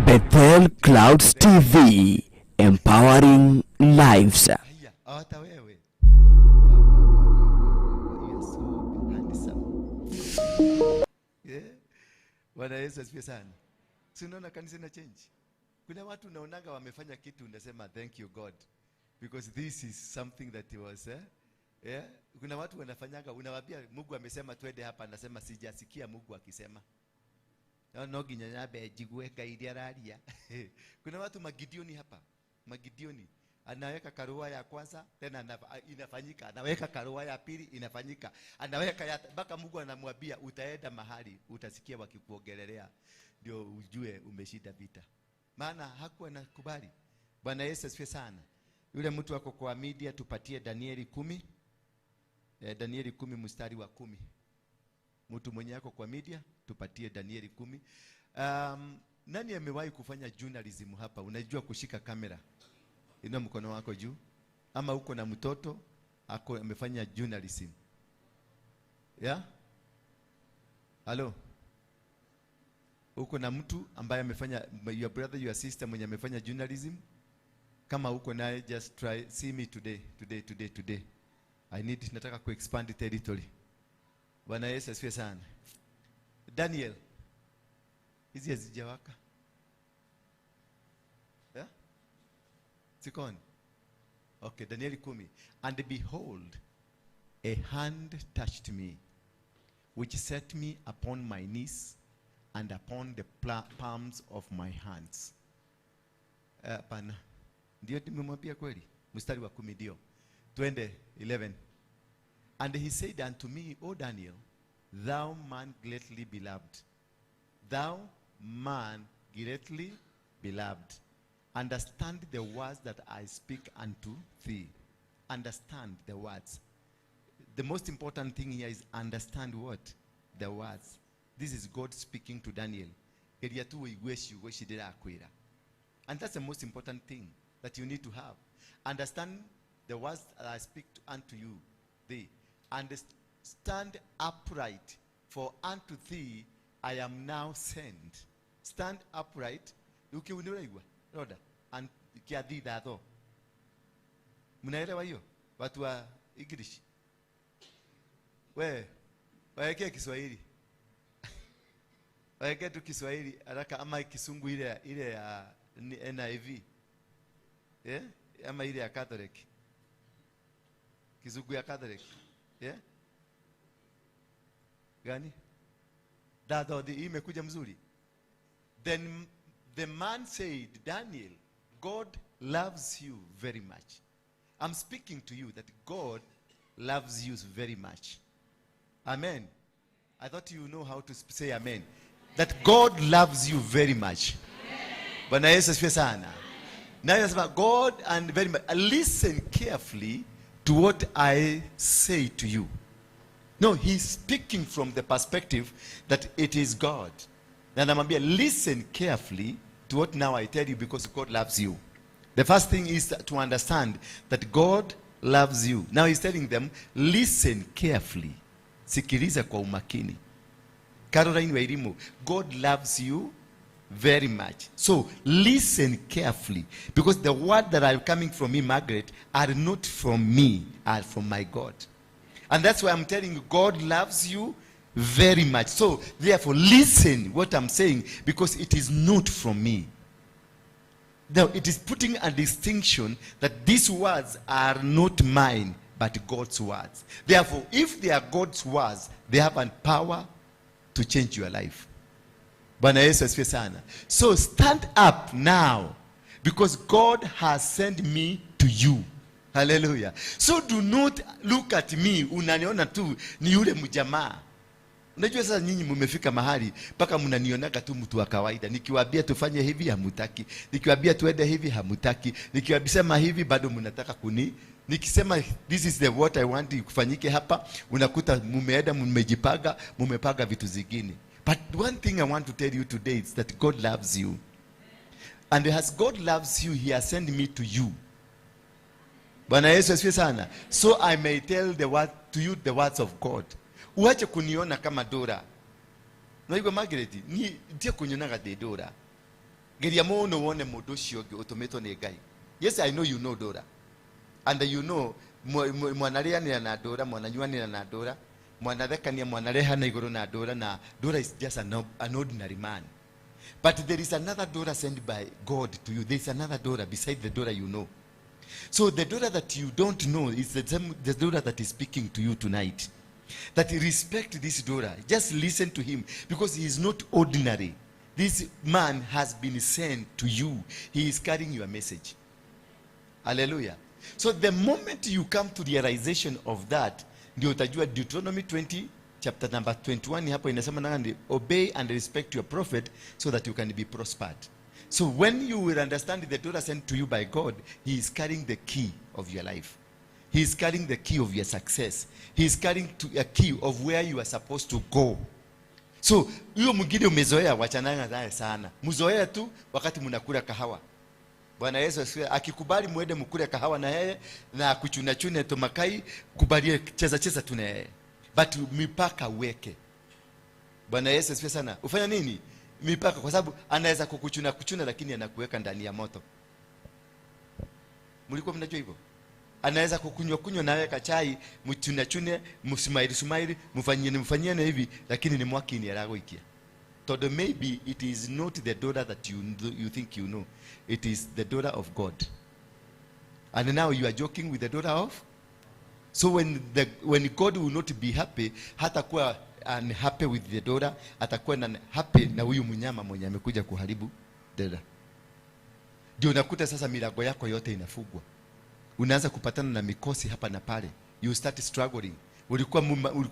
Bethel Clouds TV, empowering lives. Haya, hata wewe. Wow, wow, wow, wow, wow, wow. You are so handsome. Yeah. Bwana Yesu asifiwe sana. Si unaona kanisa ina change? Kuna watu unaonaga wamefanya kitu unasema thank you God because this is something that was yeah. Kuna watu wanafanyaga, unawaambia Mungu amesema twende hapa, anasema sijasikia Mungu akisema. No, no nginya nyambe njigue Ngai iria araria. Kuna watu Magidioni hapa, Magidioni anaweka karua ya kwanza tena inafanyika, anaweka karua ya pili inafanyika, anaweka ya mpaka Mungu anamwambia utaenda mahali utasikia wakikuongelelea, ndio ujue umeshinda vita. Maana hakuwa anakubali. Bwana Yesu asifiwe sana. Yule mtu ako kwa media, tupatie Danieli 10. Danieli 10 mstari wa 10. Mtu mwenye ako kwa media tupatie Danieli 10. Nani amewahi kufanya journalism hapa? Unajua kushika kamera? Inua mkono wako juu. Ama uko na mtoto ako amefanya journalism? Yeah? Hello? Uko na mtu ambaye amefanya, your brother, your sister mwenye amefanya journalism? Kama uko naye, just try, see me today, today, today, today. I need, nataka ku expand territory. Bwana Yesu asifiwe sana. Daniel, hizi hazijawaka? Yeah? Sikoni? Okay, Daniel 10. And behold, a hand touched me, which set me upon my knees and upon the palms of my hands. Hapana. Ndio nimemwambia kweli? Mstari wa 10 ndio. Twende 11. And he said unto me, O Daniel, thou man greatly beloved, thou man greatly beloved, understand the words that I speak unto thee. Understand the words. The most important thing here is understand what? The words. This is God speaking to Daniel. And that's the most important thing that you need to have. Understand the words that I speak unto you, thee. And stand upright, for unto thee I am now sent. Stand upright. Roda. And kia thatho. Mnaelewa hiyo? Watu wa English. We, waekee Kiswahili. Waekee tu Kiswahili haraka ama Kisungu ile ya NIV. Yeah? Ama ile ya Catholic. Kizungu ya Catholic. Yeah? Gani? Thatho hii imekuja mzuri. Then the man said, Daniel, God loves you very much. I'm speaking to you that God loves you very much. Amen. I thought you know how to say amen. That God loves you very much. Bwana Yesu asifiwe sana. Now nasema God and very much. Listen carefully to what I say to you. No, he's speaking from the perspective that it is God. Na anamwambia listen carefully to what now I tell you because God loves you. The first thing is to understand that God loves you. Now he's telling them, listen carefully. Sikiliza kwa umakini. Caroline Wairimu, God loves you very much. So listen carefully, because the word that are coming from me, Margaret, are not from me, are from my God. And that's why I'm telling you, God loves you very much. So therefore listen what I'm saying, because it is not from me. Now it is putting a distinction that these words are not mine, but God's words. Therefore, if they are God's words, they have a power to change your life. Bwana Yesu asifiwe sana. So stand up now, because God has sent me to you. Hallelujah. So do not look at me, unaniona tu ni yule mjamaa. Unajua sasa nyinyi mmefika mahali mpaka mnanionaga tu mtu wa kawaida. Nikiwaambia tufanye hivi hamutaki. Nikiwaambia tuende hivi hamutaki. Nikiwaambia hivi bado mnataka kuni. Nikisema this is the what I want kufanyike hapa, unakuta mumeenda mmejipaga, mumepaga vitu zingine. But one thing I want to tell you today is that God loves you. And as God loves you, he has sent me to you. Bwana Yesu asifiwe sana. So I may tell the word to you, the words of God. Uache kuniona kama Dora. Naigua Margaret, ni ntie kunyonaga ndĩ Dora. Geria mũno wone mũndũ ũcio ũngĩ ũtũmĩtwo nĩ Ngai. Yes, I know you know Dora. And you know mwanarĩanĩra na Dora, mwananyuanĩra na Dora, mwanathekania, mwanarehana igũrũ na Dora, na Dora is just an ordinary man. But there is another Dora sent by God to you. There is another Dora beside the Dora you know. So the Dora that you don't know is the same, the Dora that is speaking to you tonight. That respect this Dora. Just listen to him, because he is not ordinary. This man has been sent to you. He is carrying your message. Hallelujah. So the moment you come to realization of that, ndio utajua Deuteronomy 20 chapter number 21 hapo inasema nani, obey and respect your prophet so that you can be prospered. So when you will understand the Dora sent to you by God, he is carrying the key of your life. He is carrying the key of your success. He is carrying a key of where you are supposed to go. So huyo mwingine umezoea, wachanana naye sana. Mzoea tu wakati mnakula kahawa. Bwana Yesu asifiwe. Akikubali muende mkule kahawa na yeye na kuchuna chune tomakai, kubalie cheza cheza tu na yeye. But mipaka uweke. Bwana Yesu asifiwe sana. Ufanya nini? Mipaka, kwa sababu anaweza kukuchuna kuchuna lakini anakuweka ndani ya moto. Mlikuwa mnajua hivyo? Anaweza kukunywa kunywa na weka chai, mchuna chune, msmaili smaili, mfanyie mfanyie na hivi, lakini ni mwaki ni aragoikia. Todo maybe it is not the daughter that you think you know. It is the daughter of God. And now you are joking with the daughter of? So when God will not be happy, hatakuwa unhappy with the daughter, atakuwa unhappy na huyu mnyama mwenye amekuja kuharibu daughter. Ndio unakuta sasa milango yako yote inafungwa. Unaanza kupatana na mikosi hapa na pale. You start struggling. Ulikuwa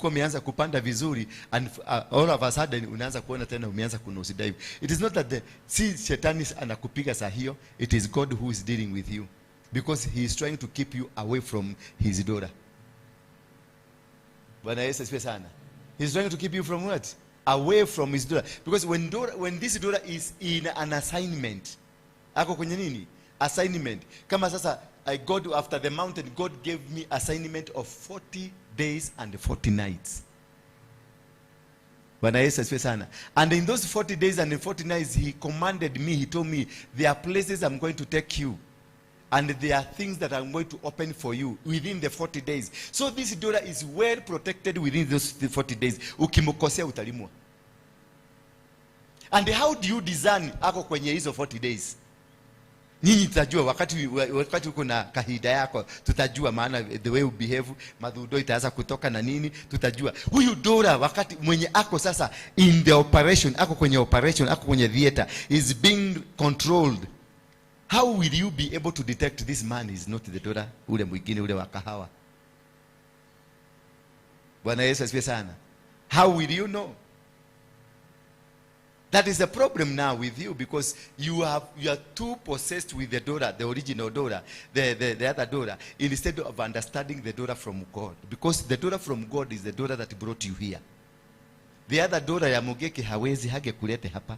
umeanza kupanda vizuri and all of a sudden unaanza kuona tena umeanza kunosidive. It is not that si shetani anakupiga saa hiyo, it is God who is dealing with you because he is trying to keep you away from his daughter. Bwana Yesu asifiwe sana. He is trying to keep you from what? Away from his daughter. Because when this daughter is in an assignment, ako kwenye nini? Assignment. Kama sasa I go after the mountain, God gave me assignment of 40 days and 40 nights. Bwana Yesu asifiwe sana. And in those 40 days and 40 nights, he commanded me, he told me, there are places I'm going to take you. And there are things that I'm going to open for you within the 40 days. So this daughter is well protected within those 40 days. Ukimkosea utalimwa. And how do you discern ako kwenye hizo 40 days? Nyinyi tutajua wakati uko na kahida yako, tutajua maana the way you behave, madhudo itaanza kutoka na nini, tutajua. Huyu Dora wakati mwenye ako sasa in the operation, ako kwenye operation, ako kwenye theater, is being controlled. How will you be able to detect this man is not the Dora ule mwingine ule wa kahawa? Bwana Yesu asifiwe sana. How will you know? That is the problem now with you, because you are too possessed with the Dora, the original Dora, the other Dora, instead of understanding the Dora from God. Because the Dora from God is the Dora that brought you here. The other Dora ya Mugeke hawezi hagekulete hapa.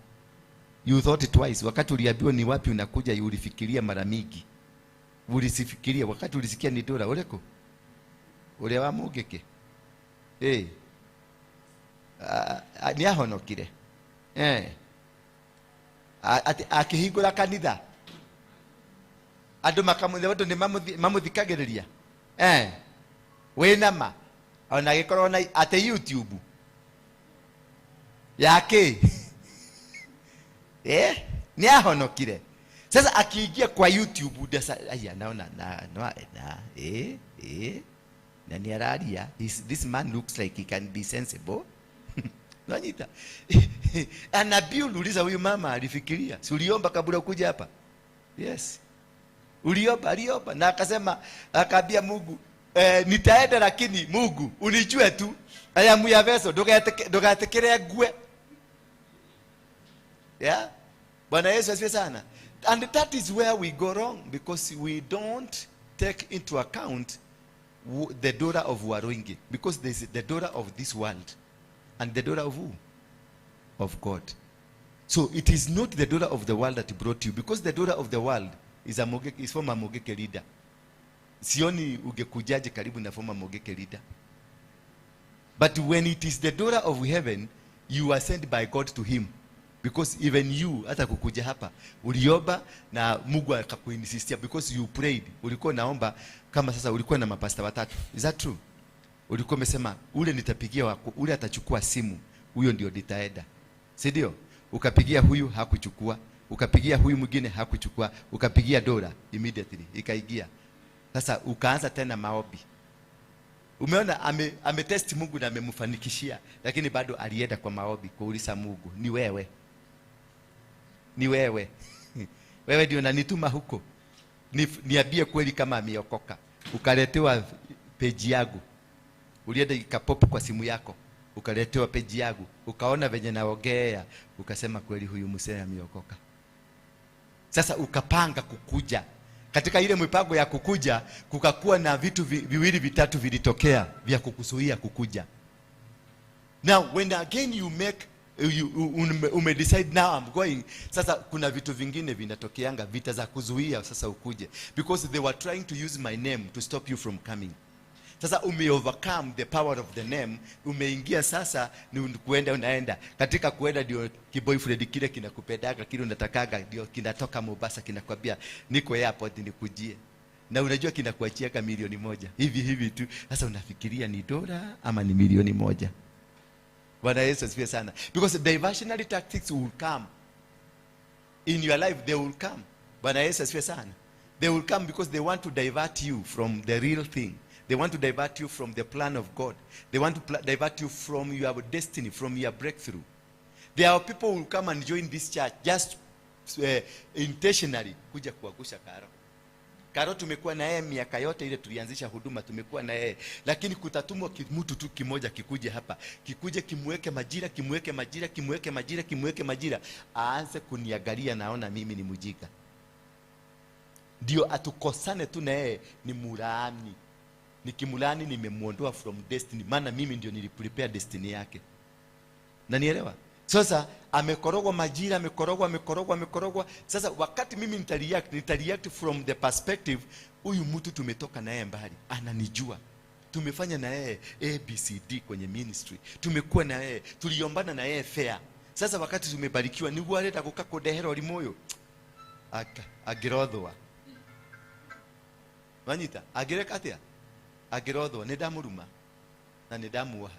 You thought twice. Wakati uliambiwa ni wapi unakuja, ulifikiria mara mingi. Ulisifikiria wakati ulisikia ni Dora uleko. Ule wa Mugeke. Eh. Ni ahonokire. Akihingũra kanitha andũ makamũthia, andũ nĩ mamũthikagĩrĩria wĩna ma ona agĩkorwo na atĩ YouTube yake nĩ ahonokire. Sasa akiingia kwa YouTube ndasa aya naona na na na ni araria, this man looks like he can be sensible. Unanyita. Anabii uliuliza huyu mama alifikiria. Si uliomba kabla kuja hapa? Yes. Uliomba, aliomba na akasema, akaambia Mungu, nitaenda lakini Mungu unijue tu. Aya muyaveso ndugatekere ngue. Yeah? Bwana Yesu asifiwe sana. And that is where we go wrong, because we don't take into account the daughter of Waruingi, because there is the daughter of this world. And the daughter of who? Of God. So it is not the daughter of the world that brought you, because the daughter of the world is from a Mugeke leader. Sioni ungekujaje karibu na former Mogeke leader. But when it is the door of heaven, you are sent by God to him. Because even you, hata kukuja hapa, uliomba na Mungu akakuinsistia because you prayed. Ulikuwa naomba kama sasa ulikuwa na mapasta watatu. Is that true? Ulikuwa umesema ule nitapigia wako, ule atachukua simu, huyo ndio nitaenda. Si ndio? Ukapigia huyu hakuchukua, ukapigia huyu mwingine hakuchukua, ukapigia Dora immediately ikaingia. Sasa ukaanza tena maombi. Umeona ametest Mungu na amemfanikishia, lakini bado alienda kwa maombi kuuliza Mungu, ni wewe. Ni wewe. Wewe ndio unanituma huko. Niambie kweli kama ameokoka. Ukaletewa page yangu. Ulienda ikapop kwa simu yako. Ukaletewa page yangu. Ukaona venye naongea, ukasema kweli huyu mzee ameokoka. Sasa ukapanga kukuja. Katika ile mipango ya kukuja, kukakuwa na vitu viwili vitatu vilitokea vya kukuzuia kukuja. Now when again you make you, ume decide now I'm going, sasa kuna vitu vingine vinatokeanga, vita za kuzuia sasa ukuje, because they were trying to use my name to stop you from coming. Sasa ume overcome the power of the name, umeingia sasa ni kuenda unaenda. Katika kuenda ndio kiboyfriend kile kinakupendaga, kile unatakaga ndio kinatoka Mombasa kinakwambia niko airport nikujie. Na unajua kinakuachia kama 1,000,000 hivi hivi tu. Sasa unafikiria ni dola ama ni 1,000,000. Bwana Yesu asifiwe sana. Because diversionary tactics will come in your life, they will come. Bwana Yesu asifiwe sana. They will come because they want to divert you from the real thing. They want to divert you from the plan of God. They want to divert you from your destiny, from your breakthrough. There are people who will come and join this church just intentionally kuja kuangusha Karo. Karo tumekuwa na yeye miaka yote ile tulianzisha huduma, tumekuwa na yeye. Lakini kutatumwa mtu tu kimoja kikuje hapa, kikuje kimweke majira, kimweke majira, kimweke majira, kimweke majira, aanze kuniangalia naona mimi ni mjinga. Ndio atukosane tu na yeye ni mulaani. Nikimulani nimemuondoa from destiny, maana mimi ndio niliprepare destiny yake. Na nielewa? Sasa amekorogwa majira, amekorogwa, amekorogwa, amekorogwa. Sasa wakati mimi nitareact from the perspective, huyu mtu tumetoka na yeye mbali, ananijua. Tumefanya na yeye A, B, C, D kwenye ministry. Tumekuwa na yeye, tuliombana na yeye fair. Sasa wakati tumebarikiwa, ni guareta kukako dehero limoyo. Agirothwa. Wanyita, agireka atia? Agirothwa, ni ndamuruma na ni ndamuoha.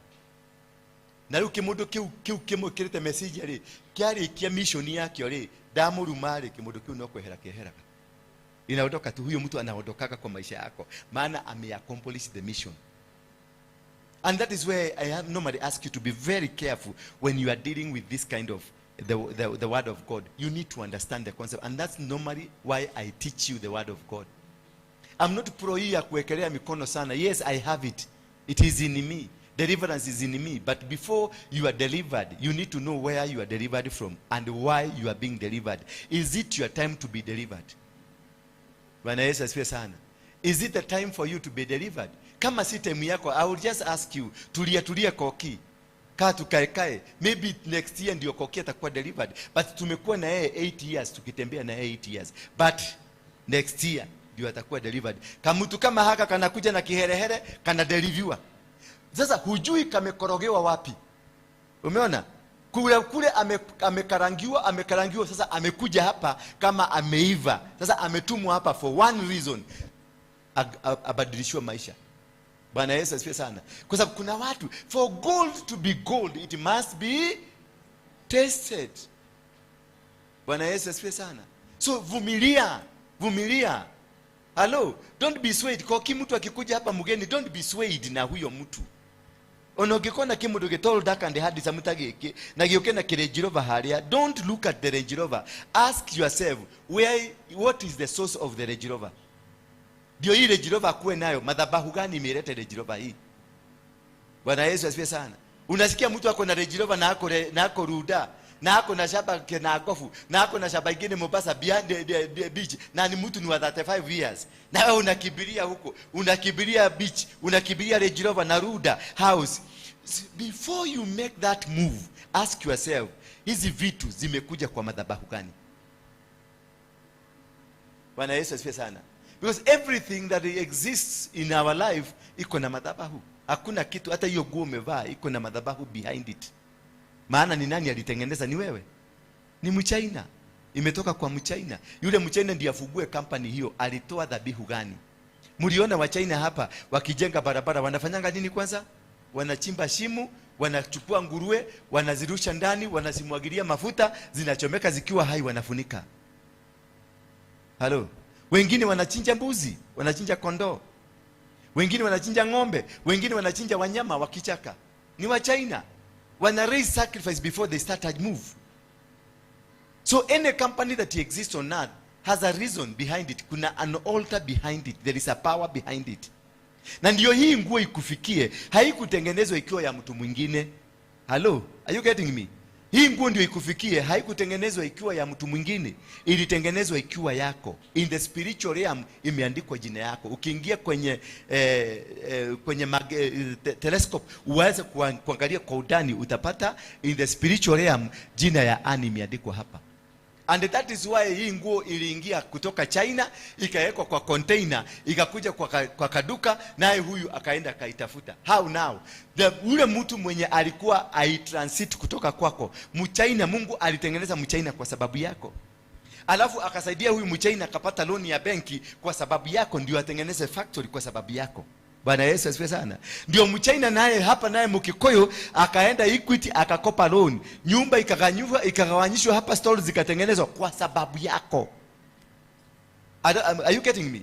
Na rĩu kĩmũndũ kĩu kĩu kĩmũkĩrĩte message rĩ, kĩarĩkia mission yakĩo rĩ, ndamũruma rĩ, kĩmũndũ kĩu no kwehera keheraga. Inaondoka tu, huyo mtu anaondokaga kwa maisha yako, maana ameaccomplish the mission. And that is where I have normally ask you to be very careful when you are dealing with this kind of the word of God. You need to understand the concept, and that's normally why I teach you the word of God. I'm not pro hii ya kuwekelea mikono sana. Yes, I have it. It is in me. Deliverance is in me. But before you are delivered, you need to know where you are delivered from and why you are being delivered. Is it your time to be delivered? Bwana Yesu asifiwe sana. Is it the time for you to be delivered? Kama si time yako, I will just ask you, tulia tulia koki. Kaa tukae kae. Maybe next year ndio koki atakuwa delivered. But tumekuwa na yeye 8 years, tukitembea na yeye 8 years. But next year ndio atakuwa delivered. Kamutu kama haka kanakuja na kiherehere, kana deliverwa. Sasa hujui kamekorogewa wapi. Umeona? Kule kule amekarangiwa, amekarangiwa, sasa amekuja hapa kama ameiva. Sasa ametumwa hapa for one reason, abadilishiwe maisha. Bwana Yesu asifiwe sana. Kwa sababu kuna watu, for gold to be gold it must be tested. Bwana Yesu asifiwe sana. So vumilia, vumilia. Hello, don't be swayed. Kwa mtu akikuja hapa mgeni, don't be swayed na huyo mtu. Ona ũngĩkona kĩmũndũ gĩtall dark and handsome ta gĩkĩ na gĩũke na Range Rover harĩa, don't look at the Range Rover. Ask yourself, what is the source of the Range Rover? Ndio hii Range Rover kuwe nayo, madhabahu gani imeleta Range Rover hii? Bwana Yesu asifiwe sana. Unasikia mtu ako na Range Rover na ako Ruda, na ako na shamba na gofu, na ako na shamba ingine Mombasa behind the beach, na ni mtu ni wa 35 years. Na wewe unakimbilia huko, unakimbilia beach, unakimbilia Range Rover na Ruda house. Before you make that move, ask yourself, hizi vitu zimekuja kwa madhabahu gani? Bwana Yesu asifiwe sana. Because everything that exists in our life iko na madhabahu. Hakuna kitu, hata hiyo nguo umevaa iko na madhabahu behind it. Maana ni nani alitengeneza? Ni wewe. Ni Mchina. Imetoka kwa Mchina. Yule Mchina ndiye afugue company hiyo, alitoa dhabihu gani? Mliona wa China hapa wakijenga barabara wanafanyanga nini kwanza? Wanachimba shimo, wanachukua nguruwe, wanazirusha ndani, wanazimwagilia mafuta, zinachomeka zikiwa hai, wanafunika. Halo. Wengine wanachinja mbuzi, wanachinja kondoo. Wengine wanachinja ng'ombe, wengine wanachinja wanyama wa kichaka. Ni wa China. Wana raise sacrifice before they start to move. So any company that exists on earth has a reason behind it. Kuna an altar behind it. There is a power behind it. Na ndiyo hii nguo ikufikie, haikutengenezwa ikiwa ya mtu mwingine. Hello, are you getting me? Hii nguo ndio ikufikie, haikutengenezwa ikiwa ya mtu mwingine, ilitengenezwa ikiwa yako. In the spiritual realm imeandikwa jina yako. Ukiingia kwenye telescope uweze kuangalia kwa undani, utapata in the spiritual realm jina ya Annie imeandikwa hapa. And that is why hii nguo iliingia kutoka China, ikawekwa kwa container, ikakuja kwa kaduka, naye huyu akaenda akaitafuta. How now? Ule mtu mwenye alikuwa aitransit kutoka kwako, Mchina, Mungu alitengeneza Mchina kwa sababu yako. Alafu akasaidia huyu Mchina akapata loan ya benki kwa sababu yako, ndio atengeneze factory kwa sababu yako. Bwana Yesu asifiwe sana. Ndio Mchina naye hapa naye Mkikuyu akaenda Equity akakopa loan. Nyumba ikagawanyishwa hapa, stores zikatengenezwa kwa sababu yako. Are you getting me?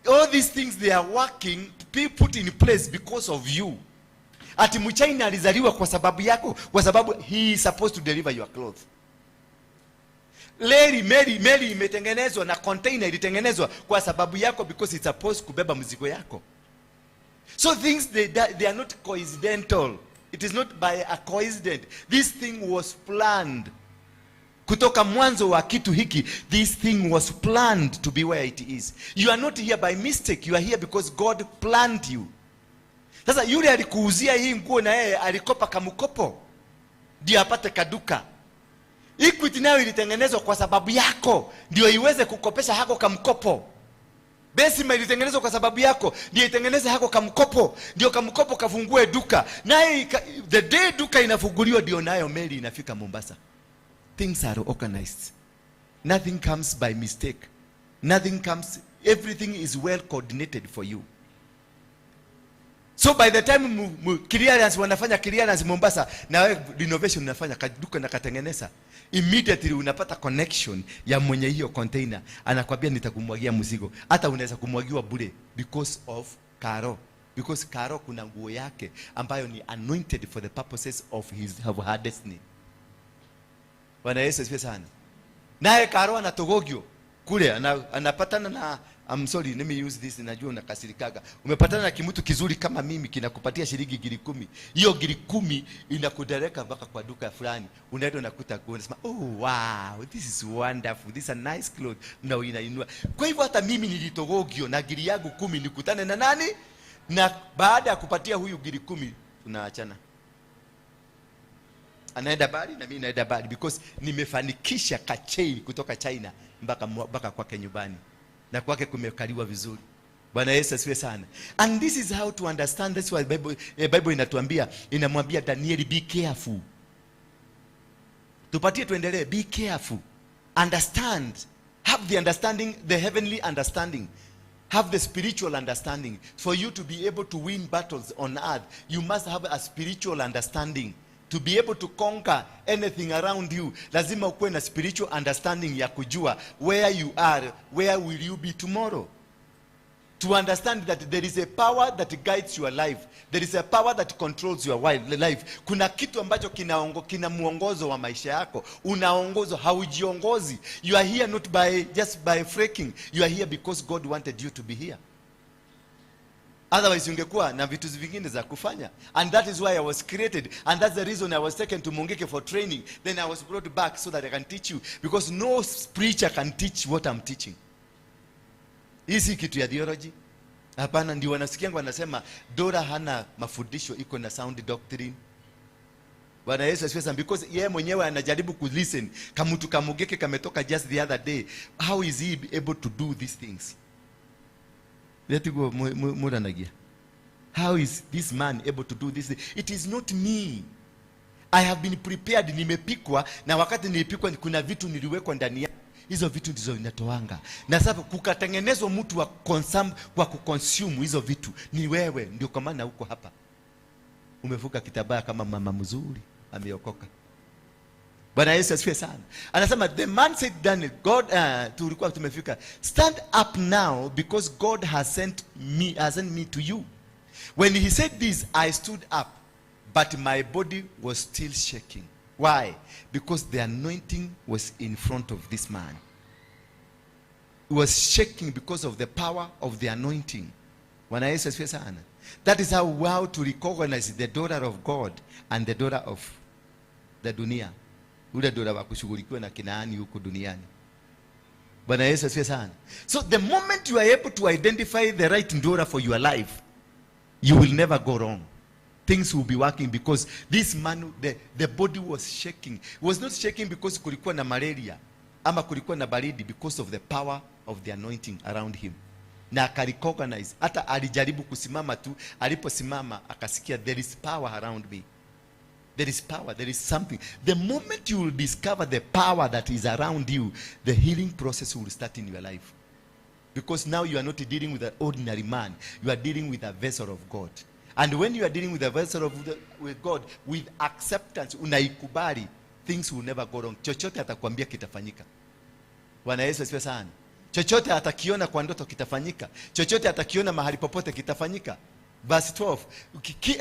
All these things they are working to put in place because of you. Ati Mchina alizaliwa kwa sababu yako, kwa sababu he is supposed to deliver your clothes. Meli imetengenezwa na container ilitengenezwa kwa sababu yako, because it's supposed kubeba mzigo yako. So things, they are not coincidental. It is not by a coincidence. This thing was planned. Kutoka mwanzo wa kitu hiki, this thing was planned to be where it is. You are not here by mistake. You are here because God planned you. Sasa yule alikuuzia hii nguo na yeye alikopa kamkopo ndio apate kaduka. Equity nayo ilitengenezwa kwa sababu yako, ndio iweze kukopesha hako kamkopo. Besima ilitengenezwa kwa sababu yako, ndio itengeneze hako kamkopo, ndio kamkopo kafungue duka. Naye the day duka inafunguliwa ndio nayo meli inafika Mombasa. Things are organized. Nothing comes by mistake. Nothing comes, everything is well coordinated for you. So by the time clearance wanafanya clearance Mombasa, na wewe renovation unafanya kaduka na katengeneza, immediately unapata connection ya mwenye hiyo container, anakwambia nitakumwagia mzigo. Hata unaweza kumwagiwa bure because of Karo. Because Karo kuna nguo yake ambayo ni anointed for the purposes of of her destiny. Bwana Yesu asifiwe sana. Naye Karo anatogogio kule anapatana na, I'm sorry, let me use this, najua unakasirikaga. Umepatana na kimutu kizuri kama mimi kinakupatia shilingi giri 10. Hiyo giri 10 inakudereka mpaka kwa duka fulani. Unaenda unakuta nguo, unasema, oh wow, this is wonderful. This is a nice cloth. Na unainua. Kwa hivyo hata mimi nilitogogio na giri yangu 10 nikutane na nani? Na baada ya kupatia huyu giri 10 tunaachana. Anaenda bali na mimi naenda bali, because nimefanikisha kachain kutoka China mpaka kwake nyumbani. Na kwake kumekaliwa vizuri. Bwana Yesu asifiwe sana. And this is how to understand. That's why Bible inatuambia, inamwambia Daniel, be careful. Tupatie tuendelee, be careful. Understand. Have the understanding, the heavenly understanding. Have the spiritual understanding. For you to be able to win battles on earth, you must have a spiritual understanding. To be able to conquer anything around you, lazima ukuwe na spiritual understanding ya kujua where you are, where will you be tomorrow. To understand that there is a power that guides your life. There is a power that controls your life. Kuna kitu ambacho kina muongozo wa maisha yako. Unaongozwa, haujiongozi. You are here not by just by freaking. You are here because God wanted you to be here. Otherwise ungekuwa na vitu vingine za kufanya. And that is why I was created. And that's the reason I was taken to Mungiki for training. Then I was brought back so that I can teach you. Because no preacher can teach what I'm teaching. Hii si kitu ya theology. Hapana, ndio wanasikianga wanasema Dora hana mafundisho, iko na sound doctrine. Bwana Yesu asifiwe sana, because yeye mwenyewe anajaribu ku listen. Kamutu kamugeke kametoka just the other day. How is he able to do these things? Letiguo muranagia. How is this man able to do this? It is not me. I have been prepared. Nimepikwa, na wakati nilipikwa kuna vitu niliwekwa ndani ya hizo vitu ndizo inatoanga. Na sasa kukatengenezwa mtu wa kuconsume hizo vitu ni wewe. Ndio kwa maana uko hapa, umevuka kitambaa kama mama mzuri ameokoka. Bwana Yesu asifiwe sana. Anasema, the man said, "Daniel, God," tulikuwa tumefika, "Stand up now because God has sent me to you." When he said this, I stood up, but my body was still shaking. Why? Because the anointing was in front of this man. He was shaking because of the power of the anointing. Bwana Yesu asifiwe sana. That is how to recognize the daughter of God and the daughter of the dunia, ule dora wa kushughulikiwa na kinaani huku duniani. Bwana Yesu asifiwe sana. So the moment you are able to identify the right ndora for your life, you will never go wrong. Things will be working, because this man, the body was shaking. It was not shaking because kulikuwa na malaria ama kulikuwa na baridi, because of the power of the anointing around him. Na akarecognize. Hata alijaribu kusimama tu, aliposimama akasikia, "There is power around me. There is power, there is something." The moment you will discover the power that is around you, the healing process will start in your life. Because now you are not dealing with an ordinary man, you are dealing with a vessel of God. And when you are dealing with a vessel with God, with acceptance, unaikubali, things will never go wrong. Chochote atakwambia kitafanyika. Bwana Yesu asifiwe sana. Chochote atakiona kwa ndoto kitafanyika. Chochote atakiona mahali popote kitafanyika. Verse 12.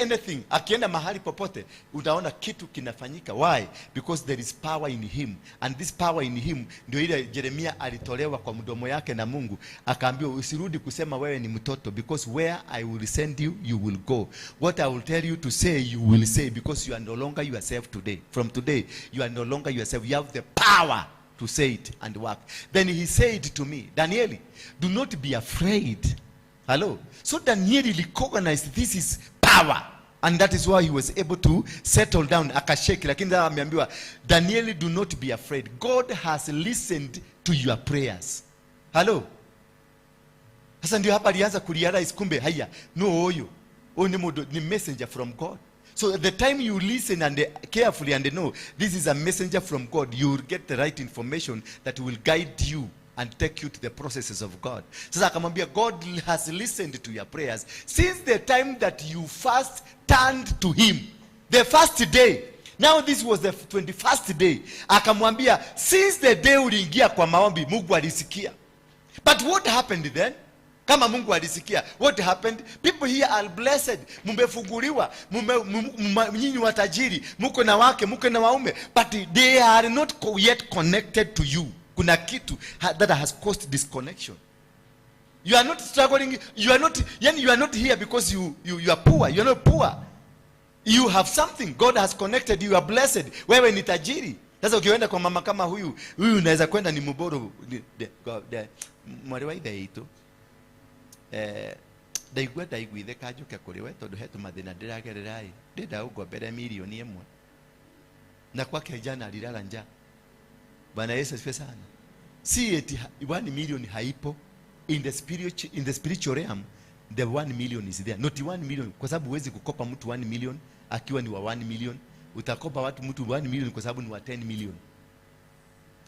Anything, akienda mahali popote, utaona kitu kinafanyika. Why? Because there is power in him. And this power in him ndio ile Jeremia alitolewa kwa mdomo yake na Mungu. Akaambiwa, "Usirudi kusema wewe ni mtoto, because where I will send you, you will go. What I will tell you to say, you will say, because you are no longer yourself today. From today, you are no longer yourself. You have the power to say it and work." Then he said to me, "Daniel, do not be afraid." Hello. So Daniel recognized this is power. And that is why he was able to settle down, akashake. Lakini sasa ameambiwa, "Daniel, do not be afraid. God has listened to your prayers." Hello. Sasa ndio hapa alianza kurealize, kumbe haya no huyu. Huyu ni mundu, ni messenger from God. So the time you listen and carefully and know this is a messenger from God, you will get the right information that will guide you and take you to the processes of God. Sasa akamwambia, "God has listened to your prayers since the time that you first turned to him." The first day. Now this was the 21st day. Akamwambia, since the day uliingia kwa maombi, Mungu alisikia. But what happened then? Kama Mungu alisikia, what happened? People here are blessed. Mumefunguliwa, nyinyi watajiri, muko na wake, muko na waume, but they are not yet connected to you. Kuna kitu that has caused disconnection. You are not struggling, you are not, yani you are not here because you are poor. You are not poor. You have something. God has connected you. You are blessed. Wewe ni tajiri. Sasa ukienda kwa mama kama huyu, huyu unaweza kwenda ni muboro mwarĩ wa ithe itũ, ndaigua ndaiguithe kanjũke kũrĩ we tondũ he tũmathĩna ndĩragerera ĩ ndĩrenda ũngombere 1 milioni na kwake jana alilala njaa. Bwana Yesu asifiwe sana. Si eti 1 million haipo. In the spiritual realm, the 1 million is there. Not 1 million, kwa sababu huwezi kukopa mtu 1 million akiwa ni wa 1 million. Utakopa watu mtu 1 million kwa sababu ni wa 10 million.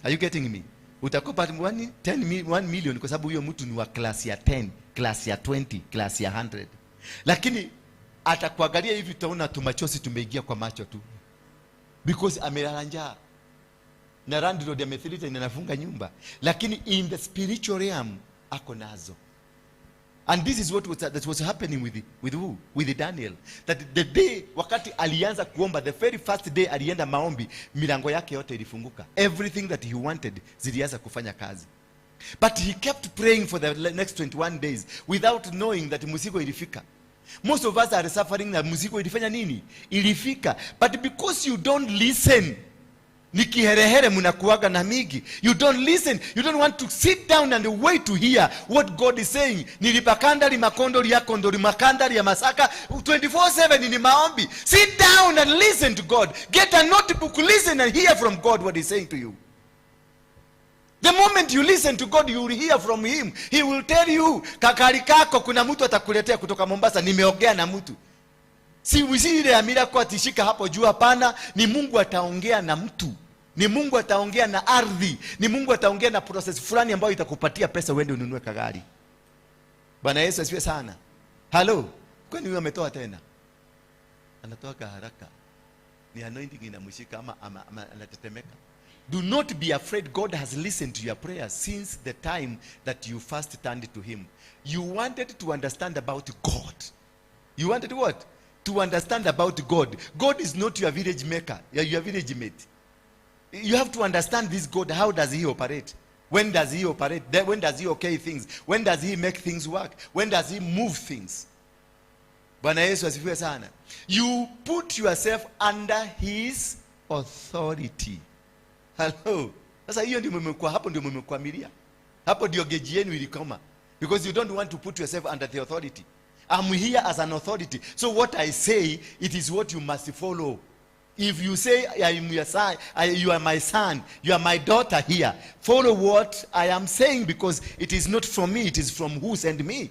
Are you getting me? Utakopa 1 million kwa sababu huyo mtu ni wa class ya 10, class ya 20, class ya 100. Lakini atakuangalia hivi, utaona tumachozi tumeingia kwa macho tu, because amelala njaa na landlord amethreaten anafunga nyumba, lakini in the spiritual realm ako nazo. And this is what that was happening with who? With Daniel. That the day wakati alianza kuomba, the very first day alienda maombi, milango yake yote ilifunguka. Everything that he wanted zilianza kufanya kazi. But he kept praying for the next 21 days without knowing that mzigo ilifika. Most of us are suffering na mzigo ilifanya nini? Ilifika. But because you don't listen, ni kiherehere mnakuaga na migi. You don't listen. You don't want to sit down and wait to hear what God is saying. Nilipakanda limakondo liakondo limakanda ya masaka 24/7 ni maombi. Sit down and listen to God. Get a notebook, listen and hear from God what he's saying to you. The moment you listen to God, you will hear from him. He will tell you, kakari kako kuna mtu atakuletea kutoka Mombasa, nimeongea na mtu. Si ile ya miracle atishika hapo juu, hapana. Ni Mungu ataongea na mtu. Ni Mungu ataongea na ardhi. Ni Mungu ataongea na process fulani ambayo itakupatia pesa uende ununue kagari. Bwana Yesu asifiwe sana. Hello. Kwani huyu ametoa tena? Anatoa haraka. Ni anointing inamshika ama anatetemeka. Do not be afraid. God has listened to your prayers since the time that you first turned to him. You wanted to understand about God. You wanted what? To understand about God. God is not your village maker, your village mate. You have to understand this God. How does he operate? When does he operate? When does he okay things? When does he make things work? When does he move things? Bwana Yesu asifiwe sana. You put yourself under his authority. Hello. Sasa hiyo ndio mmekuwa hapo, ndio mmekwamilia. Hapo ndio geji yenu ilikoma. Because you don't want to put yourself under the authority. I'm here as an authority. So what I say, it is what you must follow. If you say, I am your son, you are my son, you are my daughter here, follow what I am saying, because it is not from me, it is from who sent me.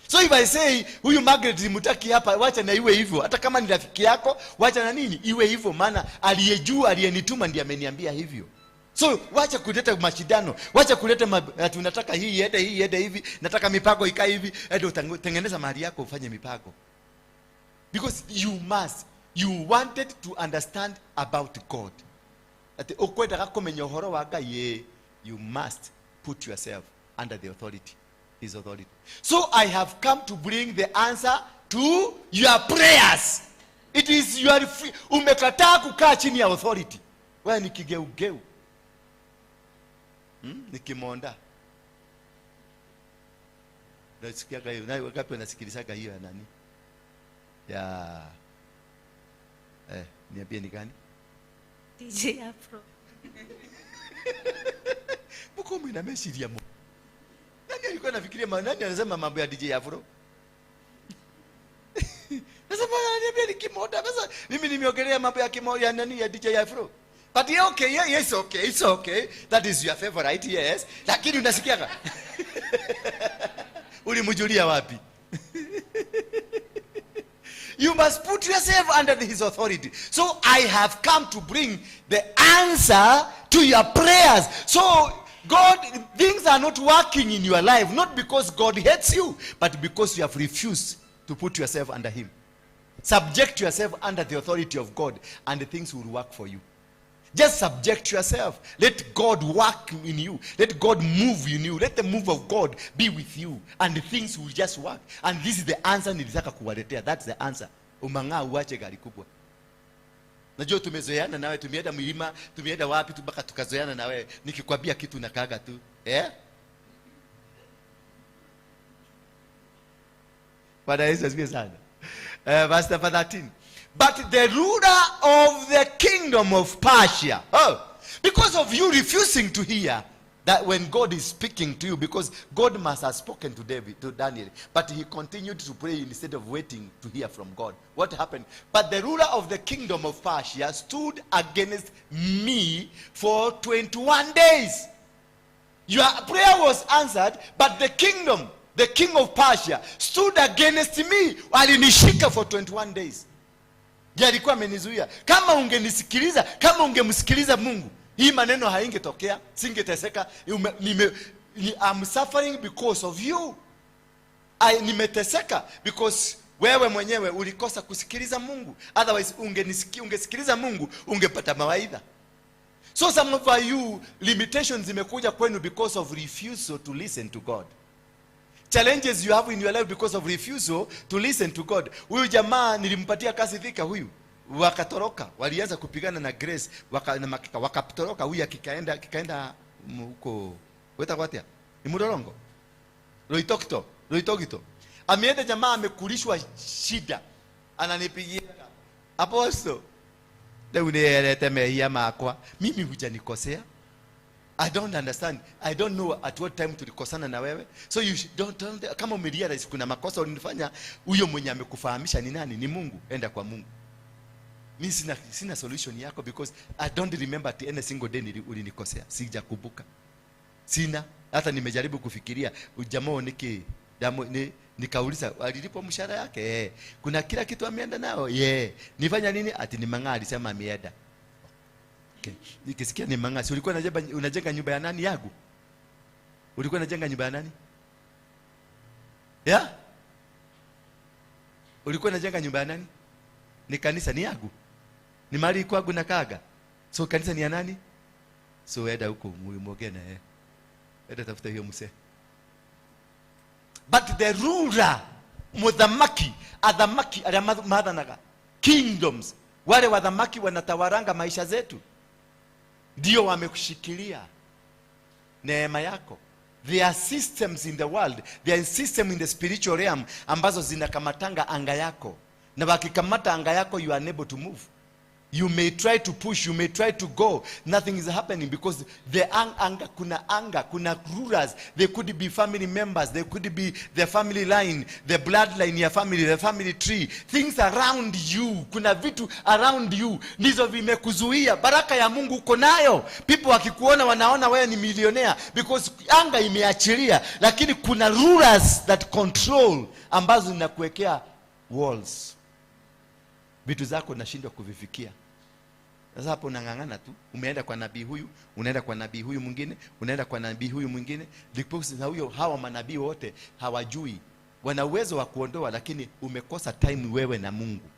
So if I say, huyu Margaret simutaki hapa, wacha na iwe hivyo. Hata kama ni rafiki yako, wacha na nini? Iwe hivyo, maana aliyejua, aliyenituma ndiye ameniambia hivyo. So wacha kuleta mashindano, wacha kuleta tunataka hii iende, hii iende hivi, nataka mipango ikae hivi. Ende utengeneza mahali yako ufanye mipango. Because you must, you wanted to understand about God. Ati ukwendaga kumenya uhoro wa Ngai, you must put yourself under the authority, his authority. So I have come to bring the answer to your prayers. It is your free. Umekataa kukaa chini ya authority. Wewe ni kigeugeu. Ni kimonda. Nasikiaga hiyo. Na wangapi wanasikilizaga hiyo ya nani? Ya niambie ni gani? DJ Afro. Mko mnameshiria mo. Nani alikuwa anafikiria, nani anasema mambo ya DJ Afro? Nasema ananiambia ni kimoda. Sasa mimi nimeongelea mambo ya kimoda ya nani, ya DJ Afro. But yeah, okay, yeah, yes, okay, it's okay. That is your favorite, yes. Lakini unasikiaga? Ulimjulia wapi? You must put yourself under his authority. So I have come to bring the answer to your prayers. So God, things are not working in your life, not because God hates you, but because you have refused to put yourself under him. Subject yourself under the authority of God, and the things will work for you. Just subject yourself. Let God work in you. Let God move in you. Let the move of God be with you. And the things will just work. And this is the answer nilitaka kuwaletea. That's the answer. Umang'aa uache gari kubwa. Najua tumezoeana nawe, tumeenda milima, tumeenda wapi tu mpaka tukazoeana na wewe. Nikikwambia kitu nakaaga tu. Bwana Yesu asifiwe sana. Verse number 13. But the ruler of the kingdom of Persia, oh, because of you refusing to hear that when God is speaking to you, because God must have spoken to David, to Daniel, but he continued to pray instead of waiting to hear from God. What happened? But the ruler of the kingdom of Persia stood against me for 21 days. Your prayer was answered, but the kingdom, the king of Persia, stood against me. Alinishika for 21 days. Je, alikuwa amenizuia? Kama ungenisikiliza, kama ungemsikiliza Mungu, hii maneno haingetokea, singeteseka. I'm suffering because of you. Nimeteseka because wewe mwenyewe ulikosa kusikiliza Mungu. Otherwise ungesikiliza Mungu, ungepata mawaidha. So some of you, limitations zimekuja kwenu because of refusal to listen to God. Challenges you have in your life because of refusal to listen to God. Huyu jamaa nilimpatia kazi Thika huyu. Wakatoroka, walianza kupigana na Grace, na makika, wakatoroka. Huyu akikaenda huko weta kwatia. Ni Mudorongo. Loitokito, Loitokito. Ameenda jamaa amekulishwa shida. Ananipigia. Apostle, leo nielete mehia makwa. Mimi hujanikosea. I don't understand. I don't know at what time tulikosana na wewe. So you don't kama umerealize kuna makosa ulinifanya, huyo mwenye amekufahamisha ni nani? Ni Mungu. Enda kwa Mungu. Mimi sina solution yako because I don't remember at any single day ulinikosea. Sijakumbuka. Sina. Hata nimejaribu kufikiria ujamaa niki ni nikauliza alilipo mshahara yake? Kuna kila kitu ameenda nao? Yeah. Nifanya nini? Ati ni Mang'a alisema ameenda. Okay. Nikisikia ni Mang'a, si ulikuwa unajenga nyumba ya nani yangu? Ulikuwa unajenga nyumba ya nani? Yeah? Ulikuwa unajenga nyumba ya nani? Ni kanisa ni yangu. Ni mali kwangu na kaga. So kanisa ni ya nani? So enda huko muongee na yeye. Enda tafuta hiyo mzee. But the ruler, muthamaki, athamaki aria mathanaga, kingdoms, wale wathamaki wanatawaranga maisha zetu, ndio wamekushikilia neema yako. There are systems in the world, there are systems in the spiritual realm ambazo zinakamatanga anga yako, na wakikamata anga yako you are unable to move. You may try to push, you may try to go, nothing is happening because the anga, kuna rulers, they could be family members, they could be the family line, the bloodline ya family, the family tree, things around you, kuna vitu around you, ndizo vimekuzuia. Baraka ya Mungu uko nayo. People wakikuona wanaona wewe ni millionaire because anga imeachilia, lakini kuna rulers that control ambazo zinakuwekea walls. Vitu zako unashindwa kuvifikia. Sasa hapo unang'ang'ana tu, umeenda kwa nabii huyu, unaenda kwa nabii huyu mwingine, unaenda kwa nabii huyu mwingine, because na huyo hawa manabii wote hawajui. Wana uwezo wa kuondoa, lakini umekosa time wewe na Mungu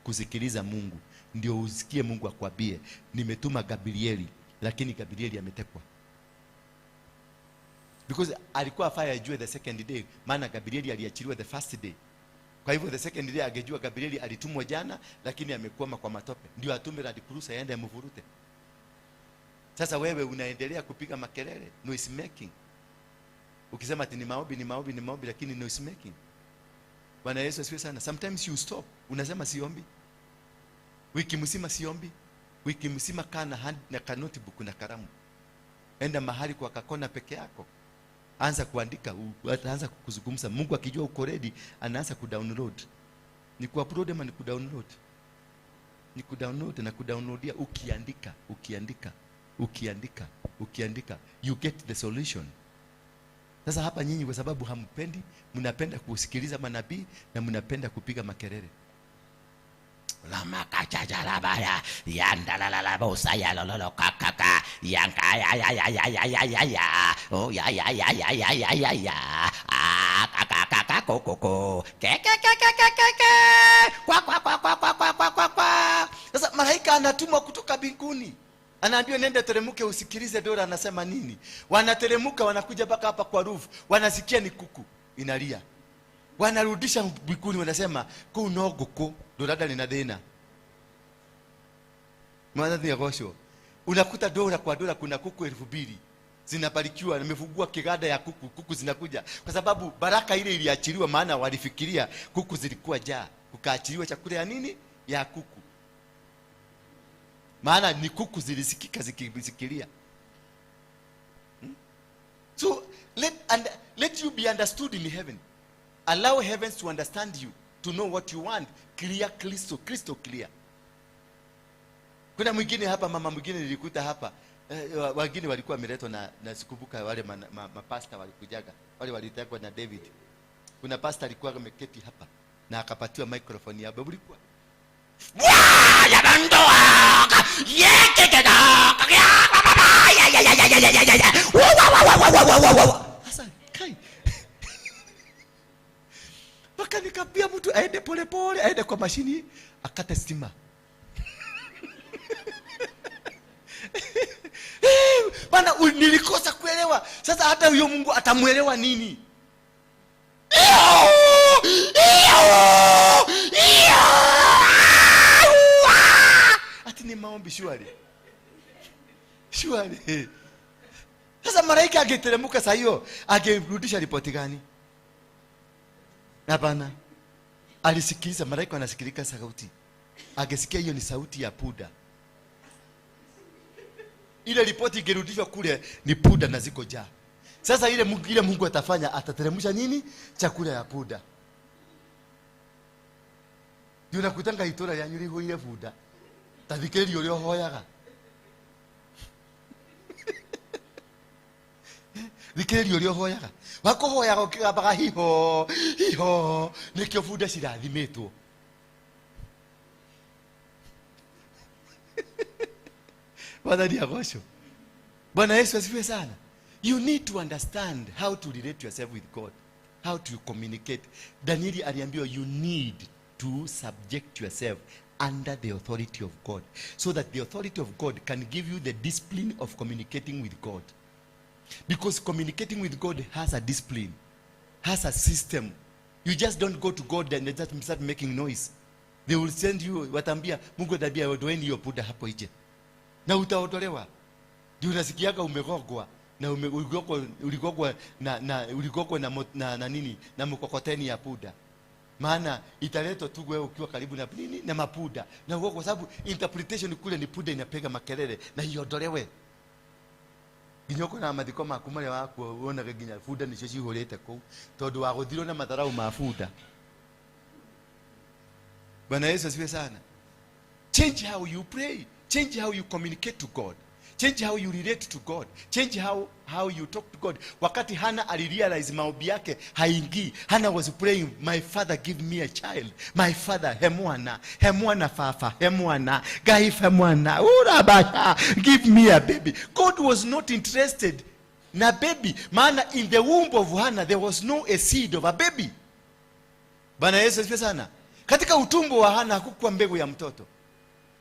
kusikiliza Mungu. Ndio usikie Mungu akwambie, nimetuma Gabrieli, lakini Gabrieli ametekwa. Because alikuwa afai ajue the second day, maana Gabrieli aliachiliwa the first day. Kwa hivyo the second day angejua Gabrieli alitumwa jana, lakini amekwama kwa matope. Ndio atume Land Cruiser aende amvurute. Sasa wewe unaendelea kupiga makelele, noise making. Ukisema ati ni maombi, ni maombi, ni maombi, lakini noise making. Bwana Yesu asifiwe sana. Sometimes you stop, unasema siombi. Wiki mzima siombi. Wiki mzima kaa na hand na notebook na kalamu. Enda mahali kwa kakona peke yako. Anza kuandika, anza kuzungumza. Mungu akijua uko ready, anaanza kudownload. Ni kuupload ama ni kudownload? Ni kudownload na kudownloadia. Ukiandika, ukiandika, ukiandika, ukiandika, you get the solution. Sasa hapa nyinyi kwa sababu hampendi, mnapenda kusikiliza manabii na mnapenda kupiga makelele. Sasa malaika anatumwa kutoka mbinguni. Anaambiwa nenda teremuke usikilize Dora anasema nini. Wanateremuka wanakuja mpaka hapa kwa roof, wanasikia ni kuku inalia. Wanarudisha mbinguni wanasema ku no guku Dora ndari thina. Mwana gosho. Unakuta Dora kwa Dora kuna kuku 2000 zinabarikiwa, nimefungua kiganda ya kuku, kuku zinakuja kwa sababu baraka ile iliachiliwa, maana walifikiria kuku zilikuwa jaa, kukaachiliwa chakula ya nini? Ya kuku. Maana ni kuku zilisikika zikilia. So let you be understood in heaven. Allow heavens to understand you, to know what you want. Clear, crystal, crystal clear. Kuna mwingine hapa, mama mwingine nilikuta hapa, wengine walikuwa wameletwa na sikumbuka wale mapasta walikujaga, wale walitekwa na David. Kuna pastor alikuwa ameketi hapa na akapatiwa microphone ya ulikuwa sasa kai mpaka nikapia mtu aende pole pole, aende kwa mashini akate stima. Bana, nilikosa kuelewa. Sasa hata huyo Mungu atamuelewa nini? Ati ni maombi shwari. Shwari. Sasa malaika angeteremka saa hiyo, angerudisha ripoti gani? Hapana. Alisikiliza, malaika anasikilika sauti. Angesikia hiyo ni sauti ya puda. Ile ripoti ingerudishwa kule ni puda na ziko jaa. Sasa ile Mungu atafanya, atateremsha nini? Chakula ya puda. Ndio nakutanga itora ya nyuri huire puda. Tathikĩrĩria ũrĩa ũhoyaga. Thikĩrĩria ũrĩa ũhoyaga. Wakũhoyaga ũkĩgambaga hiho hiho, nĩkĩo bunda cirathimĩtwo. Bwana agocwo. Bwana Yesu asifiwe sana. You need to understand how to relate yourself with God, how to communicate. Danieli aliambiwa you need to subject yourself under the authority of God, so that the authority of God can give you the discipline of communicating with God. Because communicating with God has a discipline, has a system. You just don't go to God and just start making noise. They will send you, watambia, Mungu atabia ondoeni hiyo punda hapo nje. Na utaondolewa. Ndio unasikiaga umegogwa na uligogwa na uligogwa na nini, na mkokoteni ya punda. Maana italetwa tu wewe ukiwa karibu na nini na mapuda. Na ugo, kwa sababu interpretation kule ni punda inapiga makelele na iondolewe. Nginya na mathiko maku maria waku wonaga nginya bunda nicio cihurite kuu tondu wa guthirwo na matharau ma bunda. Bwana Yesu asifiwe sana. Change how you pray, change how you communicate to God, change how you relate to God, change how you talk to God. Wakati Hannah alirealize maombi yake haingii, Hannah was praying, my father give me a child, my father hemwana, hemwana fafa, hemwana, gaif hemwana, urabasha, give me a baby. God was not interested na baby, maana in the womb of Hannah there was no a seed of a baby. Bwana Yesu asifiwe sana. Katika utumbo wa Hannah hakukuwa mbegu ya mtoto,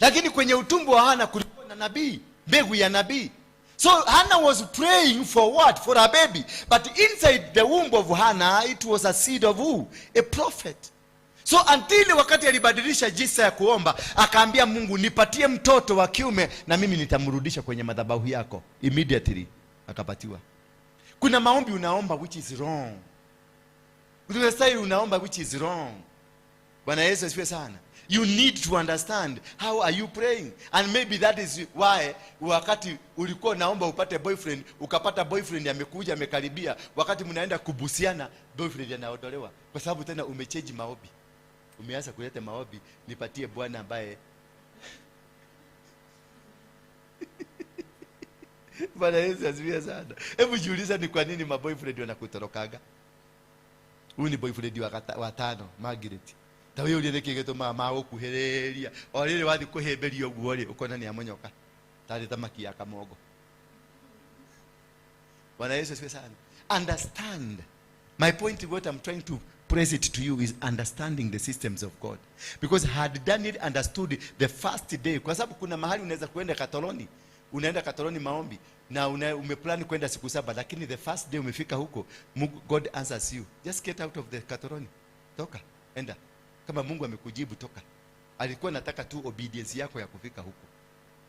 lakini kwenye utumbo wa Hannah kulikuwa na nabii, mbegu ya nabii. So Hannah was praying for what? For a baby. But inside the womb of Hannah, it was a seed of who? A prophet. So until wakati alibadilisha jinsi ya kuomba, akaambia Mungu, nipatie mtoto wa kiume na mimi nitamrudisha kwenye madhabahu yako. Immediately akapatiwa. Kuna maombi unaomba which is wrong. Kuna style unaomba which is wrong. Bwana Yesu asifiwe sana. You need to understand how are you praying. And maybe that is why wakati ulikuwa naomba upate boyfriend, ukapata boyfriend amekuja amekaribia, wakati mnaenda kubusiana boyfriend anaondolewa, kwa sababu tena umechange maombi. Umeanza kuleta maombi, nipatie bwana ambaye Bwana Yesu asifiwe sana. Hebu jiulize ni kwa nini maboyfriend wanakutorokaga. Huyu ni boyfriend wa tano, Margaret. Ta we urie niki gitumaga magukuhiriria o riri wathi kuhimbirio guo ri ukona ni amonyoka tari thamaki ya kamongo. Bwana Yesu asifiwe sana. Understand my point, what I'm trying to press it to you is understanding the systems of God. Because had Daniel understood the first day, kwa sababu kuna mahali unaweza kuenda Katoloni, unaenda Katoloni maombi na umeplan kwenda siku 7, lakini the first day umefika huko, God answers you. Just get out of the Katoloni. Toka, enda. Kama Mungu amekujibu toka. Alikuwa anataka tu obedience yako ya kufika huko.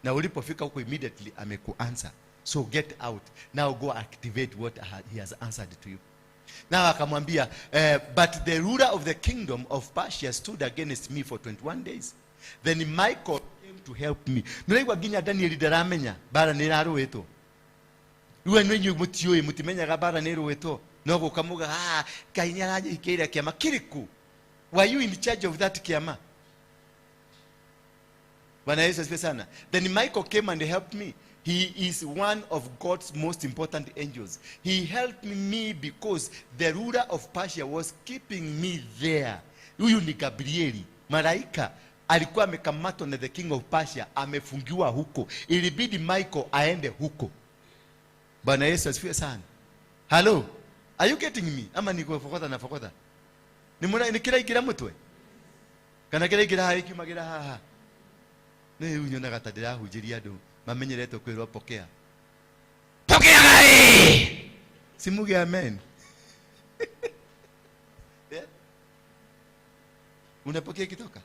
Na ulipofika huko immediately amekuanswer. So get out. Now go activate what he has answered to you. Now akamwambia, but the ruler of the kingdom of Persia stood against me for 21 days. Then Michael came to help me. Nuraigwa nginya Daniel ndaramenya bara ni raruitwo. Rĩu nĩ inyuĩ mũtiũĩ, mũtimenyaga bara nĩ ĩrũĩtwo. No gũka muga, ah, Ngai nĩ aranyihikĩire kĩama kĩrĩkũ? Were you in charge of that kiama? Bwana Yesu asifiwe sana. Then Michael came and helped me. He is one of God's most important angels. He helped me because the ruler of Persia was keeping me there. Huyu ni Gabrieli, malaika alikuwa amekamatwa na the king of Persia, amefungiwa huko. Ilibidi Michael aende huko. Bwana Yesu asifiwe sana. Hello, are you getting me? Ama niko fokota na fokota? Ni kiraingira mutwe kana kiraingira haha ikiumagira haha. Ni unyonaga ta ndirahunjĩria andũ mamenyeretwo kwĩrwo pokea pokea Ngai, simuge amen. Yeah? Unapokea kitoka.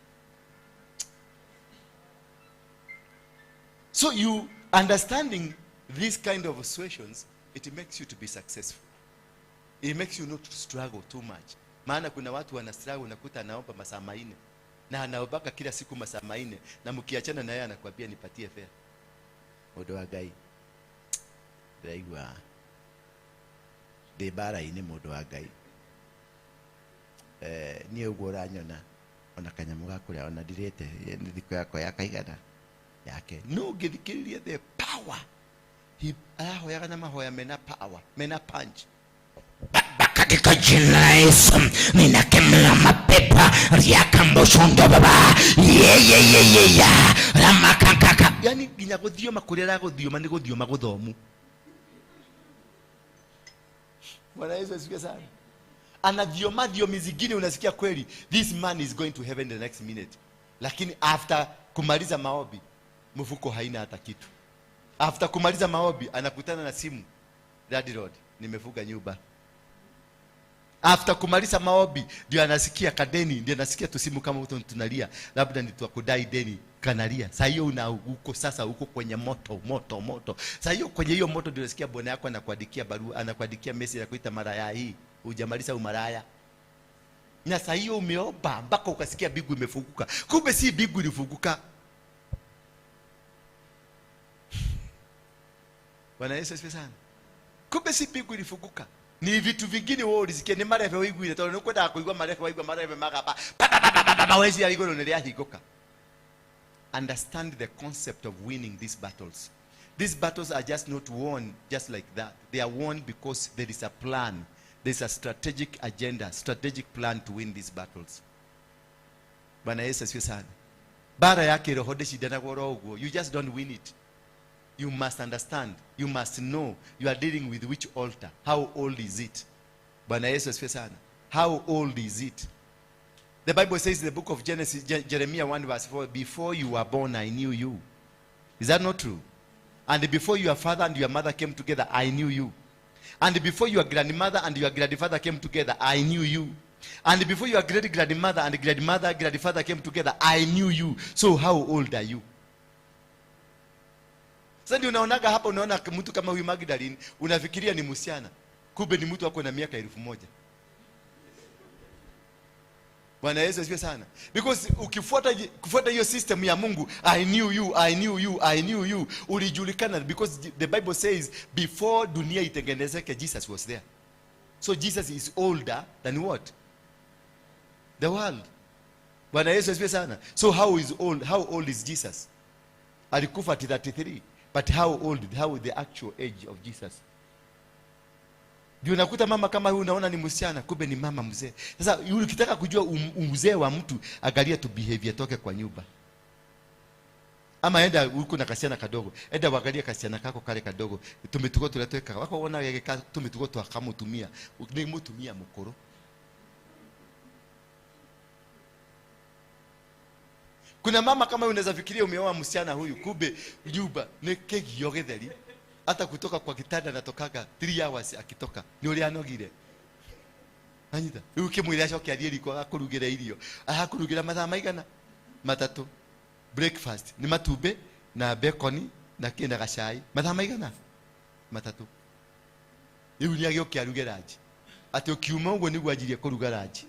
So you understanding this kind of situations, it makes you to be successful. It makes you not to struggle too much. Maana kuna watu wana struggle, unakuta anaomba masaa 4 na anaobaka kila siku masaa 4, na mkiachana naye anakuambia nipatie fare. Mundu wa Ngai ndaigua ndi bara-inĩ, mundu wa Ngai niĩ ũguo ũranyona ona kanyamũ ga kũrĩa ona ndirĩte, nĩ thikũ yakwa ya kaigana yake. No ngĩthikĩrĩria the power Arahoyaga na mahoya mena power, mena punch. Baba, katika jina la Yesu ninakemea mapepo riakamboshondo baba yeyeyeye ramakakaka. Yani nginya guthioma kuria araguthioma ni guthioma guthomu. Bwana Yesu asifiwe sana. Anathioma thiomi zingine unasikia kweli this man is going to heaven the next minute. Lakini after kumaliza maombi mfuko haina hata kitu. After kumaliza maombi anakutana na simu, Daddy Lord, nimefuga nyumba. After kumaliza maombi ndio anasikia kadeni, ndio anasikia tusimu kama uto tunalia, labda ni twakudai deni, kanalia. Saa hiyo una uko sasa uko kwenye moto, moto, moto. Saa hiyo kwenye hiyo moto ndio unasikia bwana yako anakuandikia barua, anakuandikia message anakuita maraya hii, hujamaliza umaraya. Na saa hiyo umeomba mpaka ukasikia mbingu imefunguka. Kumbe si mbingu ilifunguka. Bwana Yesu asifiwe sana. Kumbe si mbingu ilifunguka. Ni vitu vingine wewe ulisikia ni marebe waiguire tondu ni kwendaga kuigua marebe waigua marebe magamba ba, ba, ba, ba, ba, ba, ba, weci ya iguru ni riahingũka. Understand the concept of winning these battles. These battles are just not won just like that. They are won because there is a plan. There is a strategic agenda, strategic plan to win these battles. Bwana Yesu asifiwe sana. Bara yake roho ndĩcindanagwo oro ũguo. You just don't win it. You must understand. You must know you are dealing with which altar. How old is it? Bwana Yesu asifiwe sana. How old is it? The Bible says in the book of Genesis, Jeremiah 1 verse 4, before you were born, I knew you. Is that not true? And before your father and your mother came together, I knew you. And before your grandmother and your grandfather came together, I knew you. And before your great-grandmother and grandmother, grandfather came together, I knew you. So how old are you? Sasa ndio unaonaga hapa, unaona mtu kama huyu Magdalene, unafikiria ni msichana, kumbe ni mtu ako na miaka 1000. Bwana Yesu asifiwe sana. Because ukifuata hiyo system ya Mungu, I knew you, I knew you, I knew you, ulijulikana, because the Bible says before dunia itengenezeke Jesus was there. So Jesus is older than what? The world. Bwana Yesu asifiwe sana. So how old is Jesus? Alikufa at 33. But how is the actual age of Jesus? Ndio unakuta mama kama huyu unaona ni msichana, kumbe ni mama mzee. Sasa yule ukitaka kujua mzee wa mtu, angalia tu behavior toke kwa nyumba. Ama enda huko na kasichana kadogo, enda uangalie kasichana kako kale kadogo, tumitugo tuletweka. Wako ona yake tumitugo twakamutumia, ni mutumia mukuru. Kuna mama kama huyu unaweza fikiria umeoa msichana huyu, kumbe nyumba ni kegio githeri. Hata kutoka kwa kitanda natokaga 3 hours akitoka. Ni uria anogire. Anyita. Riu ukimwira acoke athie riko agakurugira irio. Agakurugira mathaa maigana? Matatu. Breakfast ni matumbi na bacon na kina gacai. Mathaa maigana? Matatu. Riu ni agioke aruge ranji. Ati ukiuma uguo niguo anjirie kuruga ranji.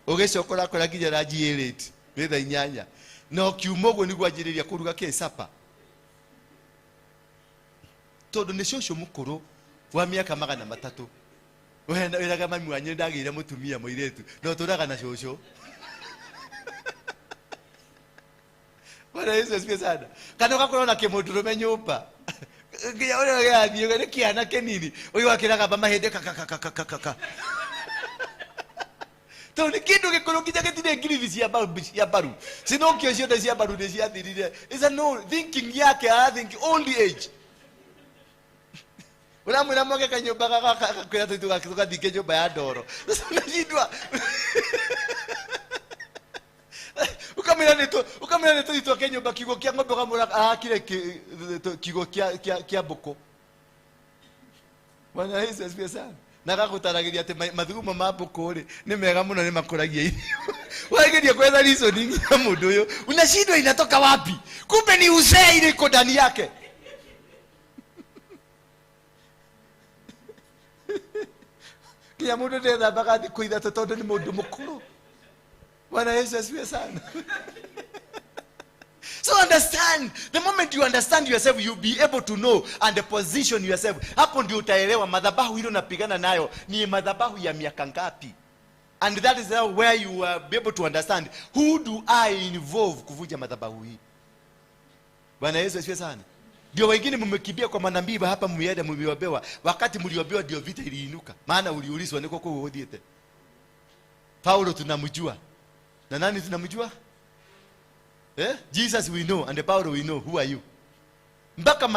Ugicoka urakora nginya ranji ĩ late, nĩ thaa inyanya. Na ukiuma uguo niguo anjĩrĩria kũruga kĩ supper. Tondũ nĩ cũcũ mũkũrũ wa mĩaka magana matatũ. Wĩraga mami wanyu ndagĩire mũtumia mũirĩtu, no tũraga na cũcũ. Bwana Yesu asifiwe sana. Kana ũgakorwo na kĩmũndũrũme nyũmba. Nginya ũrĩa ũrathiĩ, nĩ kĩana kĩnini. Ũyũ akĩraga mba mahĩndĩ ka, ka, ka, ka, ka, ka, ka, ka. Tondũ nĩ kĩndũ gĩkũrũ nginya gĩtirĩ ngirithi cia mbaru, cia mbaru. Cinũkio ciothe cia mbaru nĩ ciathirire. It's a no thinking yake, I think old age. Uramwĩra mwake kanyũmba gaka kwĩra tũgathiĩ nyũmba ya ndoro. Sasa unashindwa. Ukamwĩra nĩ ukamwĩra nĩ tũthiĩ twake nyũmba kiugũ kĩa ng'ombe, ũkamwĩra arakire kiugũ kĩa mbũkũ. Bwana Yesu asifiwe sana. Na agagũtaragĩria atĩ mathugumo ma mbũkũ rĩ, nĩ mega mũno, nĩ makũragia irio. Wageria kwetha reasoning ya mũndũ ũyũ, unashindwa inatoka wapi? Kumbe ni uzee ile iko ndani yake. Kila mũndũ ndethambaga thikũ ithatũ tondũ nĩ mũndũ mũkũrũ. Bwana Yesu asifiwe sana. So understand, the moment you understand yourself, you'll be able to know and position yourself. Hapo ndio utaelewa madhabahu hilo unapigana nayo ni madhabahu ya miaka ngapi. And that is now where you will be able to understand who do I involve kuvunja madhabahu hii. Bwana Yesu asifiwe sana. Ndio wengine mmekimbia kwa manabii hapa, mmeenda mmeobewa. Wakati mliobewa ndio vita iliinuka. Maana uliulizwa niko kwa uthiete. Paulo tunamjua. Na nani tunamjua? Eh? Jesus we know and Paulo we know. Who are you? Mpaka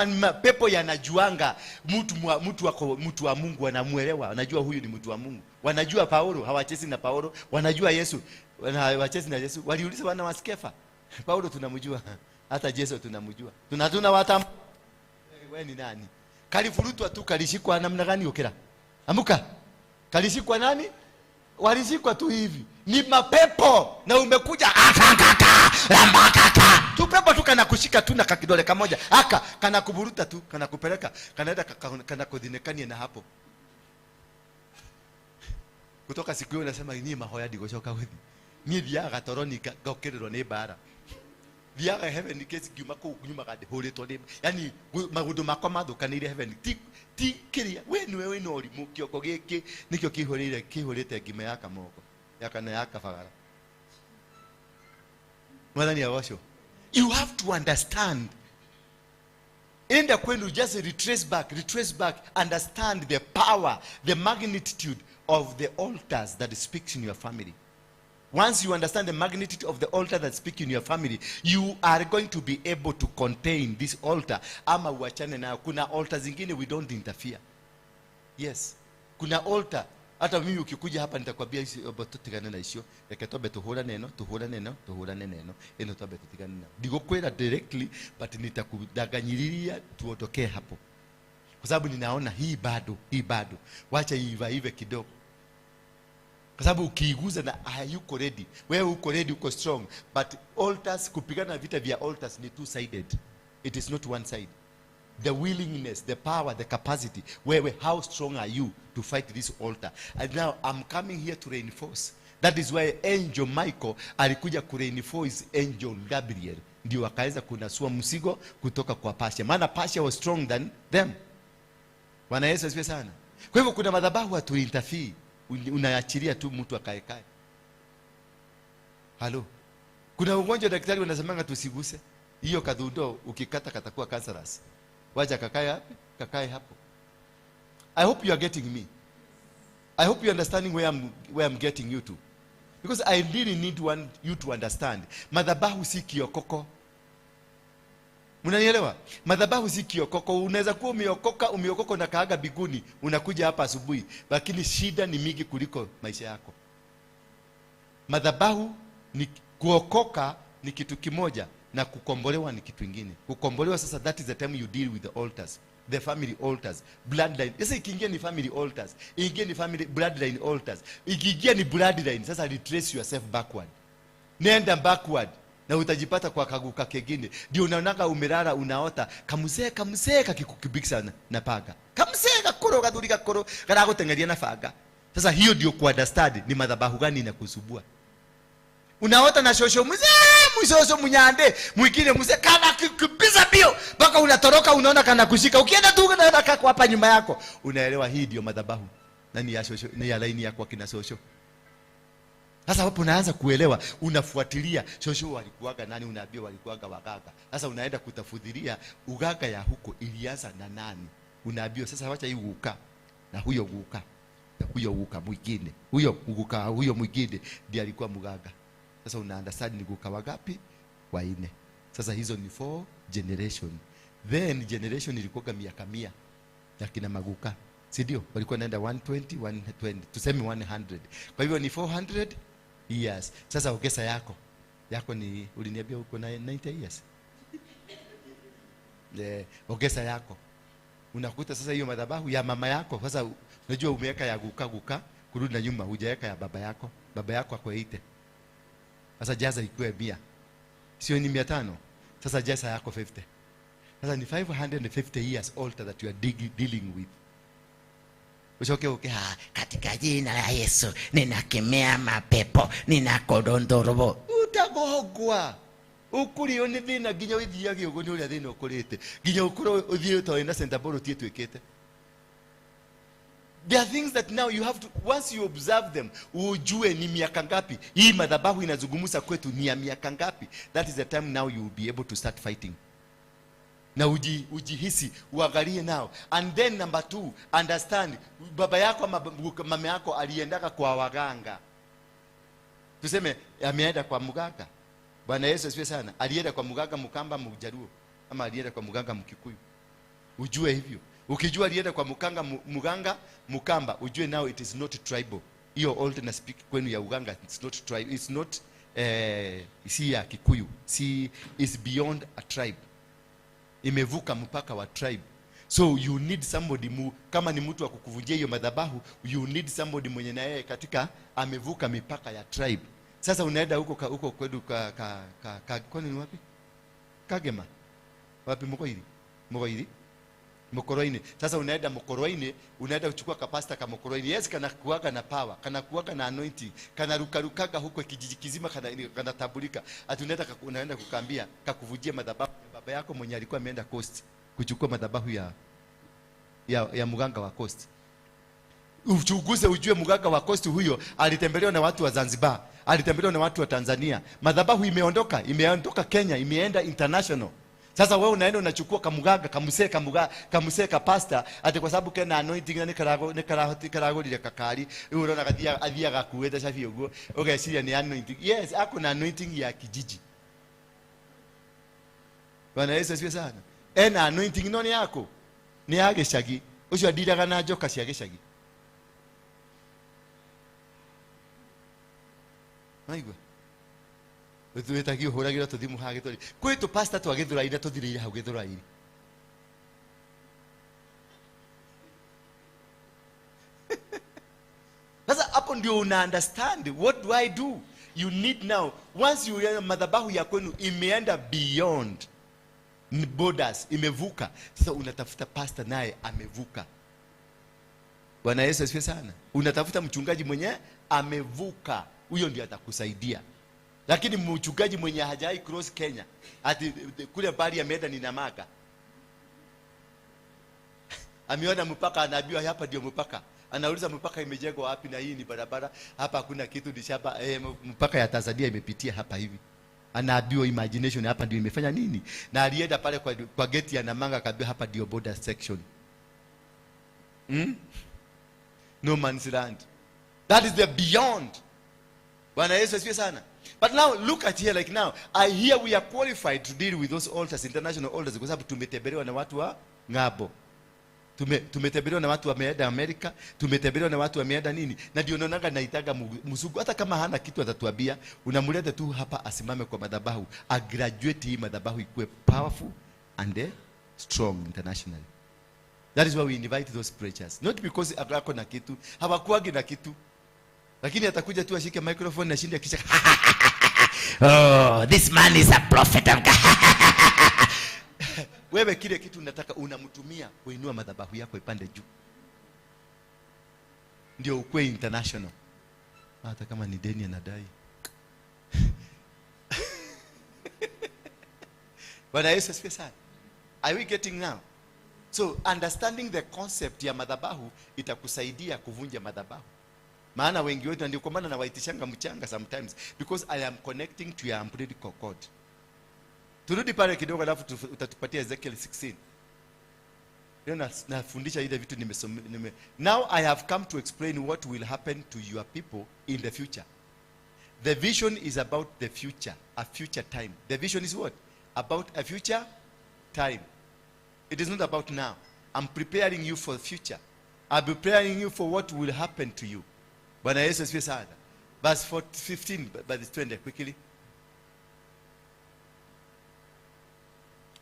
pepo yanajuanga mtu wako, mtu wa Mungu anamuelewa, anajua huyu ni mtu wa Mungu. Wanajua Paulo, hawachezi na Paulo, wanajua Yesu, hawachezi na Yesu. Waliuliza wana wa Skefa, Paulo tunamjua, hata Yesu tunamjua. Tuna watam. Wewe ni nani? Kalifurutwa tu, kalishikwa namna gani ukira? Amuka. Kalishikwa nani? Walishikwa tu hivi. Ni mapepo na umekuja akakaka rambakaka. Tu pepo tu kana kushika tu na kakidole kamoja. Aka kana kuburuta tu, kana kupeleka, kanaenda kana kudhinekania na hapo. Kutoka siku hiyo nasema ni mahoya ndigocoka guthi. Ni thiaga toro ni ngokirĩrwo nĩ mbara. Thiaga heaven case ngiuma kũu nyumaga ndĩhũrĩtwo nĩ, yani maũndũ makwa mathũkanĩire heaven. Ti kĩrĩa we nĩwe wĩna ũrimũ, kĩongo gĩkĩ nĩkĩo kĩihũrĩte ngima ya kamoko ya kana ya kabagara. Mwathani agocwo. You have to understand. Enda kwenu, just retrace back, understand the power, the magnitude of the altars that speaks in your family. Once you understand the magnitude of the altar that speaks in your family, you are going to be able to contain this altar. Ama uachane nayo. Kuna altar zingine we don't interfere. Yes. Kuna altar. Hata mimi ukikuja hapa nitakwambia hizi tutigane na icio. Reke twambe tuhurane eno, tuhurane eno, tuhurane neno. Eno twambe tutigane nayo. Ndigukwira directly, but nitakudanganyiriria tuondokee hapo. Kwa sababu ninaona hii bado, hii bado. Wacha iive kidogo. Kwa sababu ukiiguza na hayuko ready. Wewe uko ready, uko strong, but altars, kupigana vita vya altars ni two sided. It is not one side. The willingness, the power, the capacity. Wewe, how strong are you to fight this altar? And now I'm coming here to reinforce. That is why Angel Michael alikuja ku reinforce Angel Gabriel. Ndio akaweza kunasua mzigo kutoka kwa Pasha. Maana Pasha was strong than them. Bwana Yesu asifiwe sana. Kwa hivyo kuna madhabahu hatu interfere. Unaachilia tu mtu akaekae. Halo. Kuna ugonjwa daktari wanasemanga tusiguse. Hiyo kadhundo ukikata katakuwa cancerous. Wacha kakae hapo, kakae hapo. I hope you are getting me. I hope you are understanding where I'm getting you to. Because I really need you to understand. Madhabahu si kiokoko. Mnanielewa? Madhabahu si kiokoko. Unaweza kuwa umeokoka na kaaga biguni, unakuja hapa asubuhi, lakini shida ni mingi kuliko maisha yako. Madhabahu ni kuokoka ni kitu kimoja na kukombolewa ni kitu kingine. Kukombolewa sasa, that is the time you deal with the altars, the family altars, bloodline. Sasa ikiingia ni family altars, ikiingia ni family bloodline altars, ikiingia ni bloodline. Sasa retrace yourself backward. Nenda backward na utajipata kwa kaguka kengine. Ndio unaonaka umelala unaota kamuzee kakikukibikisa na paga. Kamuzee kakoro gathuri kakoro karagutengeria na banga. Sasa hiyo ndio ku understand ni madhabahu gani inakusubua. Unaota na shosho mzee, mshosho munyande, mwingine mzee kana kukimbiza bio mpaka unatoroka, unaona kana kushika. Ukienda tu unaona kako hapa nyuma yako. Unaelewa hii ndio madhabahu. Nani ya shosho, ni ya laini yako akina shosho. Sasa hapo unaanza kuelewa, unafuatilia shosho walikuwaga nani, unaambia walikuwaga waganga. Sasa unaenda kutafudhiria ugaga ya huko ilianza na nani. Unaambia sasa wacha hii uka na huyo uka na huyo uka mwingine, huyo uka huyo mwingine ndiye alikuwa mganga. Sasa una understand ni guka wagapi? Wanne. Sasa hizo ni 4 generation. Then generation ilikuwa miaka 100 ya kina maguka. Si ndio? Walikuwa naenda 120, 120, tuseme 100. Kwa hivyo ni 400 years. Sasa ongeza yako. Yako ni uliniambia uko na 90 years. Ongeza yako. Unakuta sasa hiyo madhabahu ya mama yako. Sasa unajua umeweka ya guka guka kurudi na nyuma, hujaweka ya baba yako. Baba yako akoite. Sasa jaza ikuwe 100. Sio ni 500. Sasa jaza yako 50. Sasa ni 550 years altar that you are dealing with. Uchoke uke ha, katika jina la Yesu ninakemea mapepo, ninakodondorobo. Utagogwa. Ukurio ni thina nginya withiage ugo ni uria thina ukurite. Nginya ukuro uthie utoe na center ball utie twikite. There are things that now you have to, once you observe them, ujue ni miaka ngapi. Hii madhabahu inazungumza kwetu ni ya miaka ngapi. That is the time now you will be able to start fighting. Na ujihisi, uangalie nao. And then number 2, understand baba yako ama mama yako aliendaka kwa waganga. Tuseme ameenda kwa mganga. Bwana Yesu asifiwe sana. Alienda kwa mganga Mkamba Mjaluo ama alienda kwa mganga Mkikuyu. Ujue hivyo. Ukijua alienda kwa mganga Mkamba, ujue now it is not tribal. Hiyo old na speak kwenu ya uganga, it's not tribe, it's not si ya Kikuyu. Si, it's beyond a tribe. Imevuka mpaka wa tribe. So you need somebody kama ni mtu wa kukuvunjia hiyo madhabahu, you need somebody mwenye na yeye katika amevuka mipaka ya tribe. Sasa unaenda huko huko kwetu ka kwani ni wapi? Kagema. Wapi Mkoiri? Mkoiri? Mkoroini. Sasa unaenda Mkoroini, unaenda kuchukua kapasta kama Mkoroini. Yes, kana kuaga na power, kana kuaga na anointing, kana rukarukaga huko kijiji kizima, kana tabulika. Ati unaenda kukambia kakuvujia madhabahu baba yako mwenye alikuwa ameenda coast kuchukua madhabahu ya mganga wa coast. Uchunguze ujue mganga wa coast huyo alitembelewa na watu wa Zanzibar, alitembelewa na watu wa Tanzania. Madhabahu imeondoka Kenya, imeenda international. Sasa wewe unaenda unachukua kamuganga, kamuse ka pastor ati kwa sababu kena anointing na nikaragorire kakari, unaona kathia athiaga kuweta shafi uguo, ugeciria ni anointing. Yes, ako na anointing ya kijiji. Bwana Yesu asifiwe sana. Ena anointing no ni yako. Ni ya gicagi. Ucio andiraga na njoka cia gicagi. Maigua. Wetagio huragira tuthimu ha githuri. Kwi tu pastor twa githuraire tuthiriire hau githuraire. Sasa hapo ndio una understand what do I do? You need now once you realize madhabahu ya kwenu imeenda beyond borders, imevuka. Sasa unatafuta pastor naye amevuka. Bwana Yesu asifiwe sana. Unatafuta mchungaji mwenye amevuka, huyo ndio atakusaidia. Lakini mchungaji mwenye hajai cross Kenya, ati kule mbali ameenda ni Namaka. Ameona mpaka, anaambiwa hapa ndio mpaka. Anauliza mpaka imejengwa wapi na hii ni barabara, hapa hakuna kitu ni shamba, mpaka ya Tanzania imepitia hapa hivi. Anaambiwa imagination hapa ndio imefanya nini? Na alienda pale kwa gate ya Namanga akaambiwa hapa ndio border section. No man's land. That is the beyond. Bwana Yesu asifiwe sana. But now look at here, like now I hear we are qualified to deal with those altars, international altars, kwa sababu tumetembelewa na watu wa ng'ambo. Tumetembelewa na watu wameenda Amerika, tumetembelewa na watu wameenda nini. Na ndio naonaga naitaga mzungu hata kama hana kitu atatuambia, unamleta tu hapa asimame kwa madhabahu, a graduate hii madhabahu ikuwe powerful and strong internationally. That is why we invite those preachers. Not because ako na kitu, hawakuagi na kitu. Lakini atakuja tu ashike microphone na shinde akisha oh, this man is a prophet of God. Wewe kile kitu unataka unamtumia kuinua madhabahu yako ipande juu. Ndio ukwe international. Hata kama ni deni anadai. Bwana Yesu asifiwe sana. Are we getting now? So understanding the concept ya madhabahu itakusaidia kuvunja madhabahu. Maana wengi wetu ndio kwa maana nawaitishanga mchanga sometimes, because I am connecting to your umbilical cord. Turudi pale kidogo alafu utatupatia Ezekiel 16. Leo nafundisha ile vitu nimesoma. Now I have come to explain what will happen to your people in the future. The vision is about the future, a future time. The vision is what? About a future time. It is not about now. I'm preparing you for the future. I'm preparing you for what will happen to you. Bwana Yesu asifiwe sana. Verse 15, by the 20, quickly.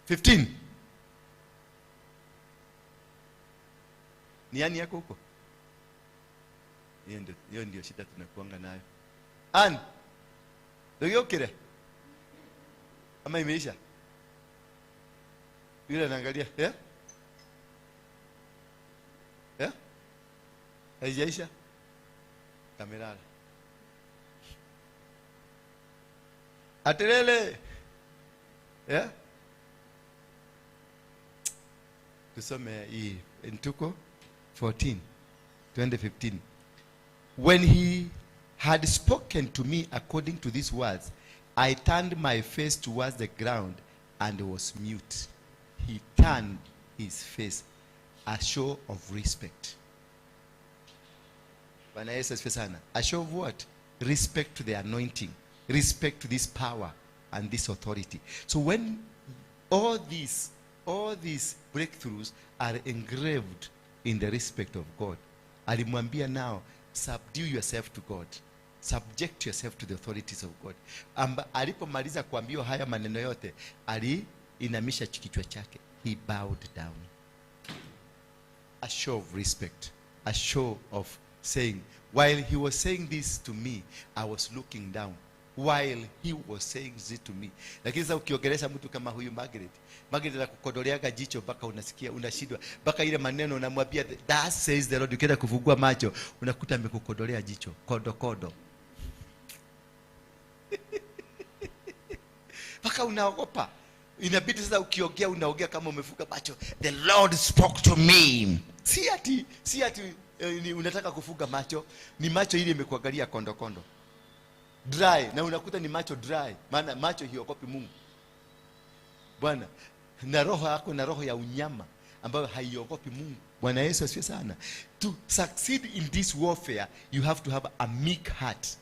15. Ni yani yako huko? Hiyo ndio shida tunakuanga nayo. An. Ndio kile. Ama imeisha? Yule anaangalia, eh? Eh? Haijaisha? Kamerala. Atelele. Eh? Tusome hii Ntuko 14 2015. When he had spoken to me according to these words, I turned my face towards the ground and was mute. He turned his face, a show of respect. Bwana Yesu asifiwe sana. A show of what? Respect to the anointing, respect to this power and this authority. So when all these breakthroughs are engraved in the respect of God, alimwambia, "Now subdue yourself to God, subject yourself to the authorities of God." Alipomaliza kuambiwa haya maneno yote, aliinamisha kichwa chake. He bowed down, a show of respect, a show of saying, while he was saying this to me, I was looking down. While he was saying this to me. Lakini sasa ukiongelesha mtu kama huyu Margaret, Margaret anakukodoleaga jicho mpaka unasikia unashindwa, mpaka ile maneno unamwambia, "Thus says the Lord," ukienda kufungua macho unakuta amekukodolea jicho kodo kodo mpaka unaogopa. Inabidi sasa ukiongea, unaongea kama umefunga macho. The Lord spoke to me. Si ati unataka kufunga macho, ni macho ile imekuangalia kondo kondo dry, na unakuta ni macho dry, maana macho hiogopi Mungu, bwana, na roho yako na roho ya unyama ambayo haiogopi Mungu. Bwana Yesu asifiwe sana. To succeed in this warfare, you have to have a meek heart,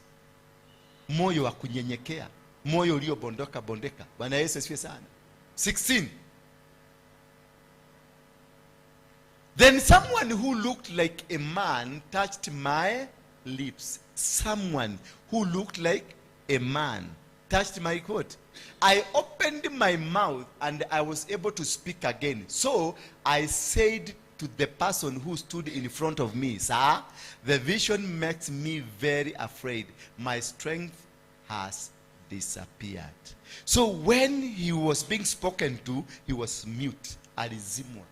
moyo wa kunyenyekea, moyo uliobondoka bondeka. Bwana Yesu asifiwe sana. 16. Then someone who looked like a man touched my lips. Someone who looked like a man touched my coat. I opened my mouth and I was able to speak again. So I said to the person who stood in front of me, "Sir, the vision makes me very afraid. My strength has disappeared." So when he was being spoken to, he was mute. Alizimwa.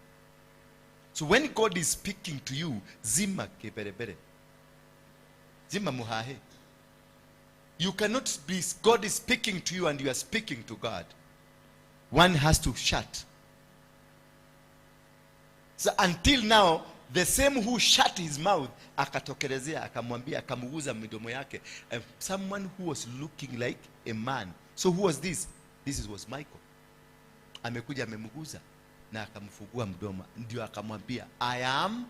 So when God is speaking to you, zima kiberebere. Zima muhahe. You cannot be, God is speaking to you and you are speaking to God. One has to shut. So until now, the same who shut his mouth, akatokelezea, akamwambia, akamuguza midomo yake. Someone who was looking like a man. So who was this? This was Michael. Amekuja, amemguza na akamfungua mdomo, ndio akamwambia, "I am,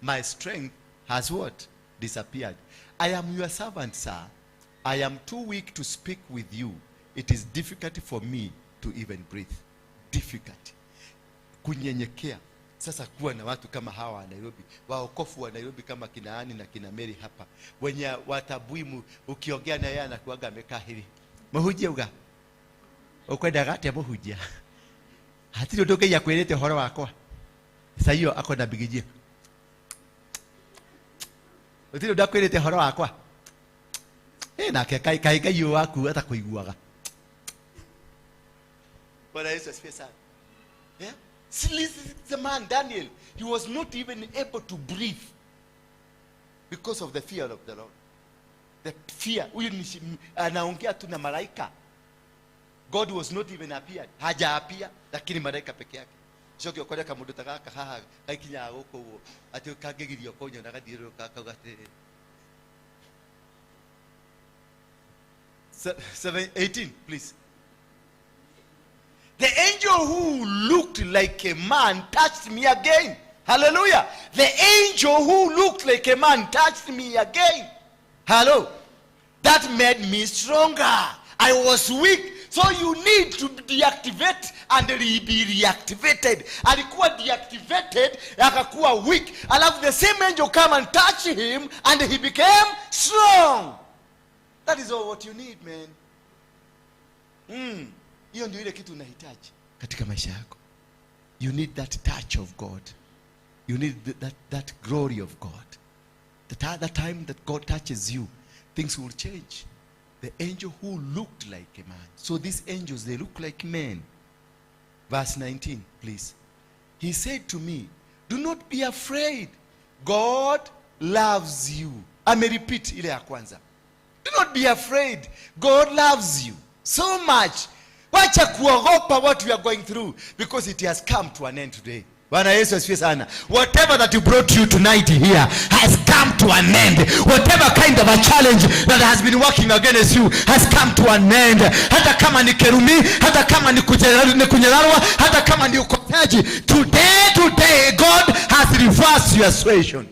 my strength has what? Disappeared. I am your servant, sir. I am too weak to speak with you. It is difficult for me to even breathe." Difficult. Kunyenyekea. Sasa kuwa na watu kama hawa wa Nairobi, waokofu wa Nairobi kama kina Ani na kina Mary hapa, wenye watabwimu, ukiongea na yeye anakuaga amekaa hivi. Mũhunjia uga ukwendaga atia mũhunjia? Hatirĩ ũndũ Ngai akwĩrĩte ũhoro wakwa. Sasa hiyo ako na bigijia. Gũtirĩ ũndũ akwĩrĩte ũhoro wakwa. Nake kaĩ Ngai ũyũ waku atakũiguaga. Bwana Yesu asifiwe sana. Yeah? See, listen, the man Daniel, he was not even able to breathe because of the fear of the Lord. The fear. Huyu ni anaongea tu na malaika. God was not even appeared. Hajaappear, lakini malaika peke yake. Coke ũkore kamũndũ ta gaka haha gaikinyaga gũkũ ũguo atĩ kangĩgirio kũnyona gathiũrũrũka kauga atĩrĩrĩ. Seven, 18, please. The angel who looked like a man touched me again. Hallelujah. The angel who looked like a man touched me again. Hello. That made me stronger. I was weak. So you need to deactivate and be reactivated. Alikuwa deactivated, akakuwa weak. Alafu the same angel come and touch him and he became strong. That is all what you need, man. Hiyo ndio ile kitu unahitaji katika maisha yako. You need that touch of God. You need that glory of God. The time that God touches you, things will change. The angel who looked like a man. So these angels, they look like men. Verse 19, please. He said to me, "Do not be afraid. God loves you." I may repeat ile ya kwanza. Do not be afraid. God loves you so much. Wacha kuogopa what we are going through, because it has come to an end today. Bwana Yesu asifiwe sana. Whatever that you brought you tonight here has come to an end. Whatever kind of a challenge that has been working against you has come to an end. Hata kama ni kerumi, hata kama ni kunyararwa, hata kama ni ukosaji, today, today God has reversed your situation.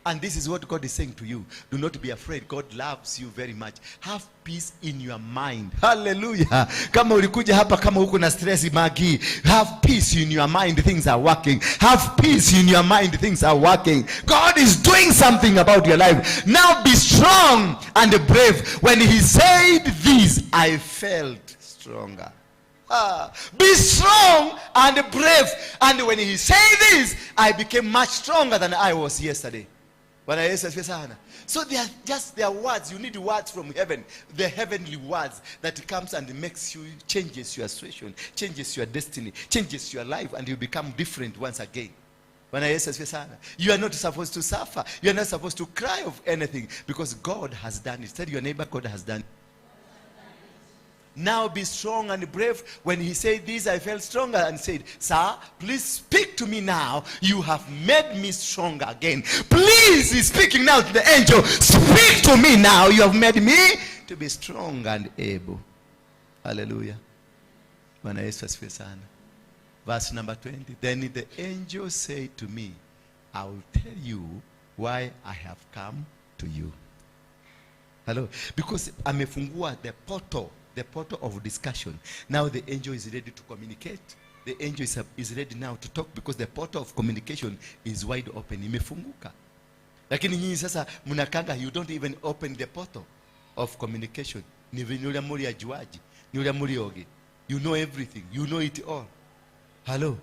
And this is what God is saying to you. Do not be afraid. God loves you very much. Have peace in your mind. Hallelujah. Kama ulikuja hapa kama huko na stress magi, have peace in your mind. Things are working. Have peace in your mind. Things are working. God is doing something about your life. Now be strong and brave. When he said this, I felt stronger. Be strong and brave. And when he said this, I became much stronger than I was yesterday. Bwana Yesu asifiwe sana. So they are just their words. You need words from heaven. The heavenly words that comes and makes you, changes your situation, changes your destiny, changes your life, and you become different once again. Bwana Yesu asifiwe sana. You are not supposed to suffer. You are not supposed to cry of anything because God has done it. Tell your neighbor, God has done it. Now be strong and brave. When he said this, I felt stronger and said, sir, please speak to me now. You have made me stronger again. Please, he's speaking now to the angel. Speak to me now. You have made me to be strong and able. Hallelujah. Bwana Yesu asifiwe sana. Verse number 20. Then the angel said to me, I will tell you why I have come to you. Hello. Because amefungua the portal. The portal of discussion. Now the angel is ready to communicate. The angel is ready now to talk because the portal of communication is wide open. Imefunguka. Lakini nyinyi sasa mnakanga, you don't even open the portal of communication. Ni vile muri ajuaji, ni ule muri oge. You know everything. You know it all. Hello.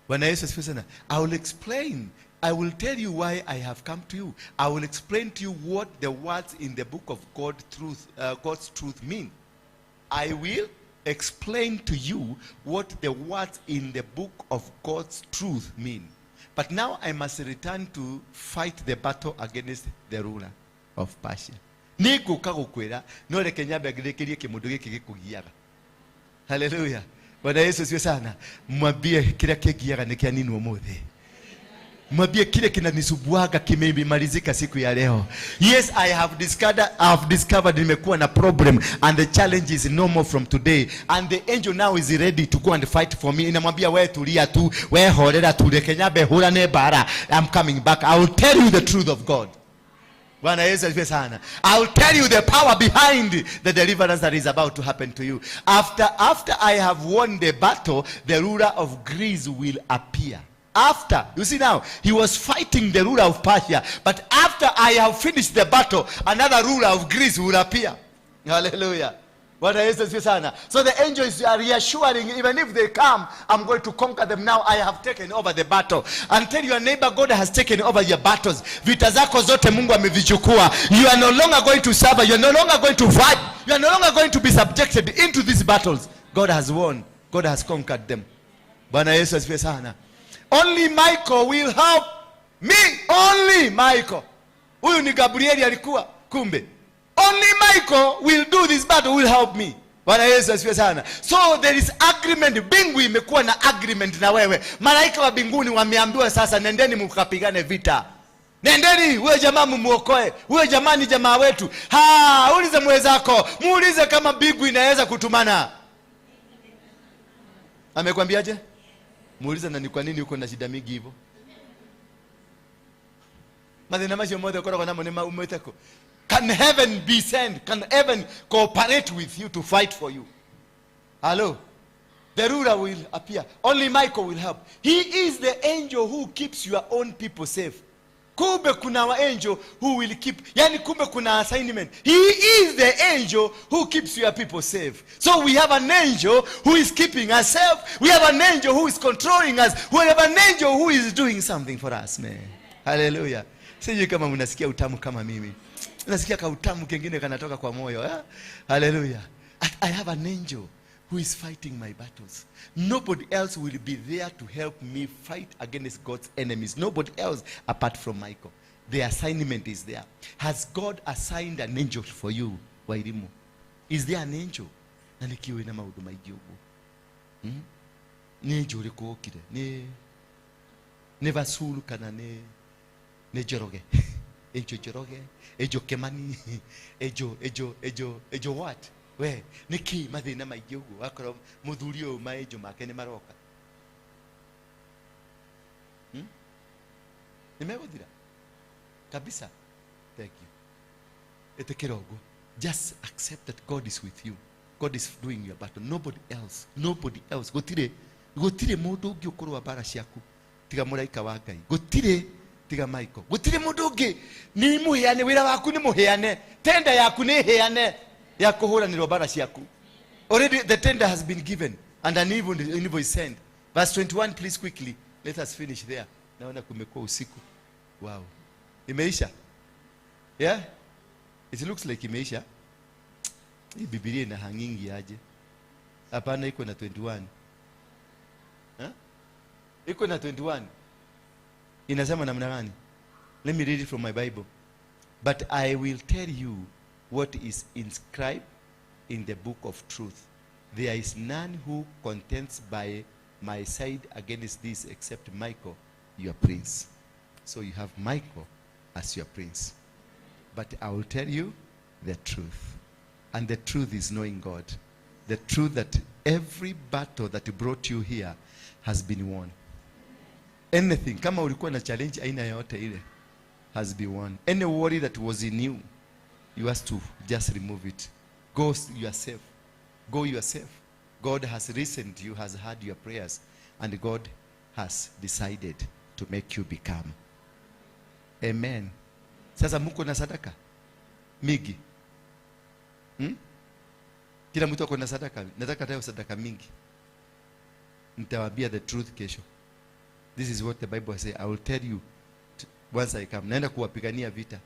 Bwana Yesu asifiwe sana. I will explain. I will tell you why I have come to you. I will explain to you what the words in the book of God truth, God's truth mean. I will explain to you what the words in the book of God's truth mean. But now I must return to fight the battle against the ruler of Persia. Nĩngũka gũkwĩra no reke nyambe ngĩrĩkĩrie kĩmũndũ gĩkĩ gĩkũgiaga. Hallelujah. Bwana Yesu asifiwe sana. Mwambie kila kĩngiaga nĩ kĩaninwo ũmũthĩ. Mwambie kile kinanisumbuaga kimemalizika siku ya leo. Yes, I have discovered nimekuwa na problem and the challenge is no more from today. And the angel now is ready to go and fight for me. Inamwambia we tulia tu, we horera tu, reke nyambe hurane bara. I'm coming back. I will tell you the truth of God. Bwana Yesu asifiwe sana. I will tell you the power behind the deliverance that is about to happen to you. After I have won the battle, the ruler of Greece will appear. After, you see now, he was fighting the ruler of Persia. But after I have finished the battle, another ruler of Greece will appear. Hallelujah. Bwana Yesu asifiwe sana. So the angels are reassuring, even if they come, I'm going to conquer them now. I have taken over the battle. And tell your neighbor, God has taken over your battles. Vita zako zote Mungu amevichukua. You are no longer going to suffer. You are no longer going to fight. You are no longer going to be subjected into these battles. God has won. God has conquered them. Bwana Yesu asifiwe sana. Only Michael will help me. Only Michael. Huyu ni Gabrieli alikuwa kumbe. Only Michael will do this battle, will help me. Bwana Yesu asifiwe sana. So there is agreement. Mbingu imekuwa na agreement na wewe. Malaika wa mbinguni wameambiwa sasa, nendeni mkapigane vita. Nendeni, huyo jamaa mumuokoe. Huyo jamaa ni jamaa wetu. Ha, ulize mwenzako, muulize kama mbingu inaweza kutumana. Amekwambiaje? Muulize na ni kwa nini uko na shida mingi hivyo. Mathina macio mothe ukoragwo namo nĩ maumĩte kũ? Can heaven be sent? Can heaven cooperate with you to fight for you? Hello? The ruler will appear. Only Michael will help. He is the angel who keeps your own people safe. Kumbe kuna wa angel who will keep. Yani kumbe kuna assignment. He is the angel who keeps your people safe. So we have an angel who is keeping us safe. We have an angel who is controlling us. We have an angel who is doing something for us, man. Hallelujah. Sijui kama mnasikia utamu kama mimi. Nasikia ka utamu kengine kanatoka kwa moyo. Eh? Hallelujah. I have an angel who is fighting my battles. Nobody else will be there to help me fight against God's enemies. Nobody else apart from Michael. The assignment is there. Has God assigned an angel for you, Wairimu? Is there an angel? Na nikiwe na maundu maingi uguo. Nĩ Angel ũrĩkũ ũkire? Nĩ Basulu kana nĩ Njoroge? Angel Njoroge, Angel Kimani, Angel Angel Angel Angel what? We, nĩkĩ mathĩna maingĩ ũguo? Wakorwo mũthuri ũyũ ma angel make nĩ maroka. Hmm? Nĩ megũthira? Kabisa. Thank you. Ĩtĩkĩra ũguo. Just accept that God is with you. God is doing your battle. Nobody else. Nobody else. Gũtirĩ gũtirĩ mũndũ ũngĩ ũkũrũa mbara ciaku tiga mũraika wa Ngai. Gũtirĩ tiga Michael. Gũtirĩ mũndũ ũngĩ. Nĩ mũheane wĩra waku nĩ mũheane. Tenda yaku nĩ heane ya kũhũranĩrwo mbara ciaku. Already the tender has been given and an invoice sent. Verse 21, please quickly. Let us finish there. Naona kumekuwa usiku. Wow. Imeisha? Yeah? It looks like imeisha. Hii Biblia ina hangingi aje? Hapana, iko na 21. Huh? Iko na 21. Inasema namna gani? Let me read it from my Bible. But I will tell you what is inscribed in the book of truth. There is none who contends by my side against this except Michael, your prince. So you have Michael as your prince. But I will tell you the truth. And the truth is knowing God. The truth that every battle that brought you here has been won. Anything, kama ulikuwa na challenge aina yoyote ile, has been won. Any worry that was in you, you have to just remove it. Go yourself. Go yourself. God has listened to you, has heard your prayers, and God has decided to make you become. Amen. Sasa muko na sadaka mingi. Hmm? Kila mtu ako na sadaka. Nataka tayo sadaka mingi. Nitawaambia the truth kesho. This is what the Bible says. I will tell you once I come. Naenda kuwapigania vita.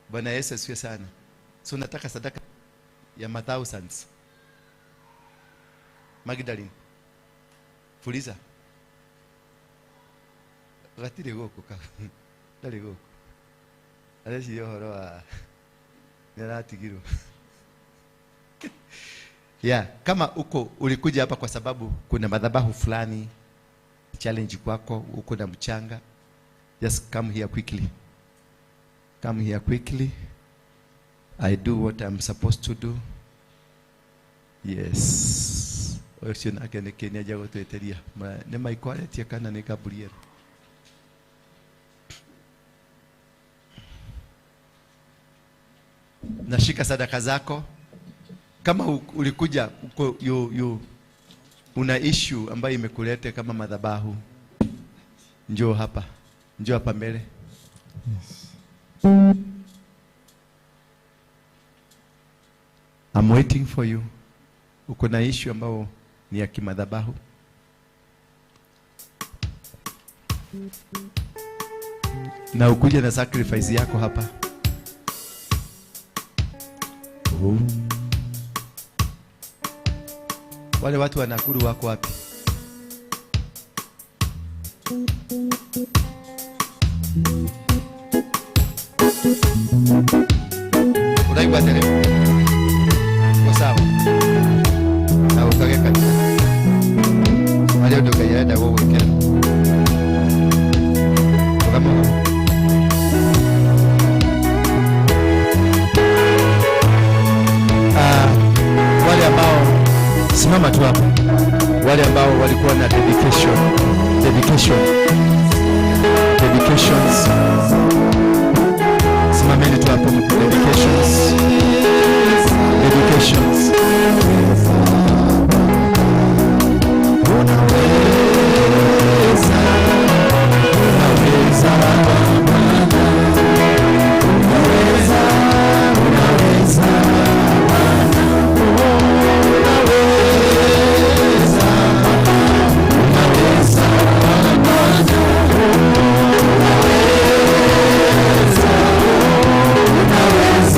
Bwana Yesu asifiwe sana. So nataka sadaka ya ma thousands. Magdalene. Fuliza. Gatire gũkũ ka. Ndarĩ gũkũ. Areciria ũhoro wa nĩ aratigirwo. Yeah, kama uko ulikuja hapa kwa sababu kuna madhabahu fulani challenge kwako, uko na mchanga, just come here quickly. Come here quickly. I do what I'm supposed to do. Yes. Ũcio nake nĩ kĩ nĩanjia gũtwĩtĩria. Nĩ Michael aretia kana nĩ Gabriel? Nashika sadaka zako. Kama ulikuja uko, you, una issue ambayo imekuleta kama madhabahu, njoo hapa. Njoo hapa mbele. Yes. I'm waiting for you. Uko na issue ambayo ni ya kimadhabahu. Na ukuje na sacrifice yako hapa. Oh. Wale watu wa Nakuru wako wapi? Unaigua tele? Uko sawa? Na ukage kanitha. Harĩ ũndũ Ngai arenda gũgwĩkĩra. Rũgama hau. Wale ambao simama tu hapa, wale ambao walikuwa na dedication, dedication, dedications, simameni tu hapo, dedications, dedications. Unaweza, unaweza, unaweza, unaweza. Unaweza, unaweza.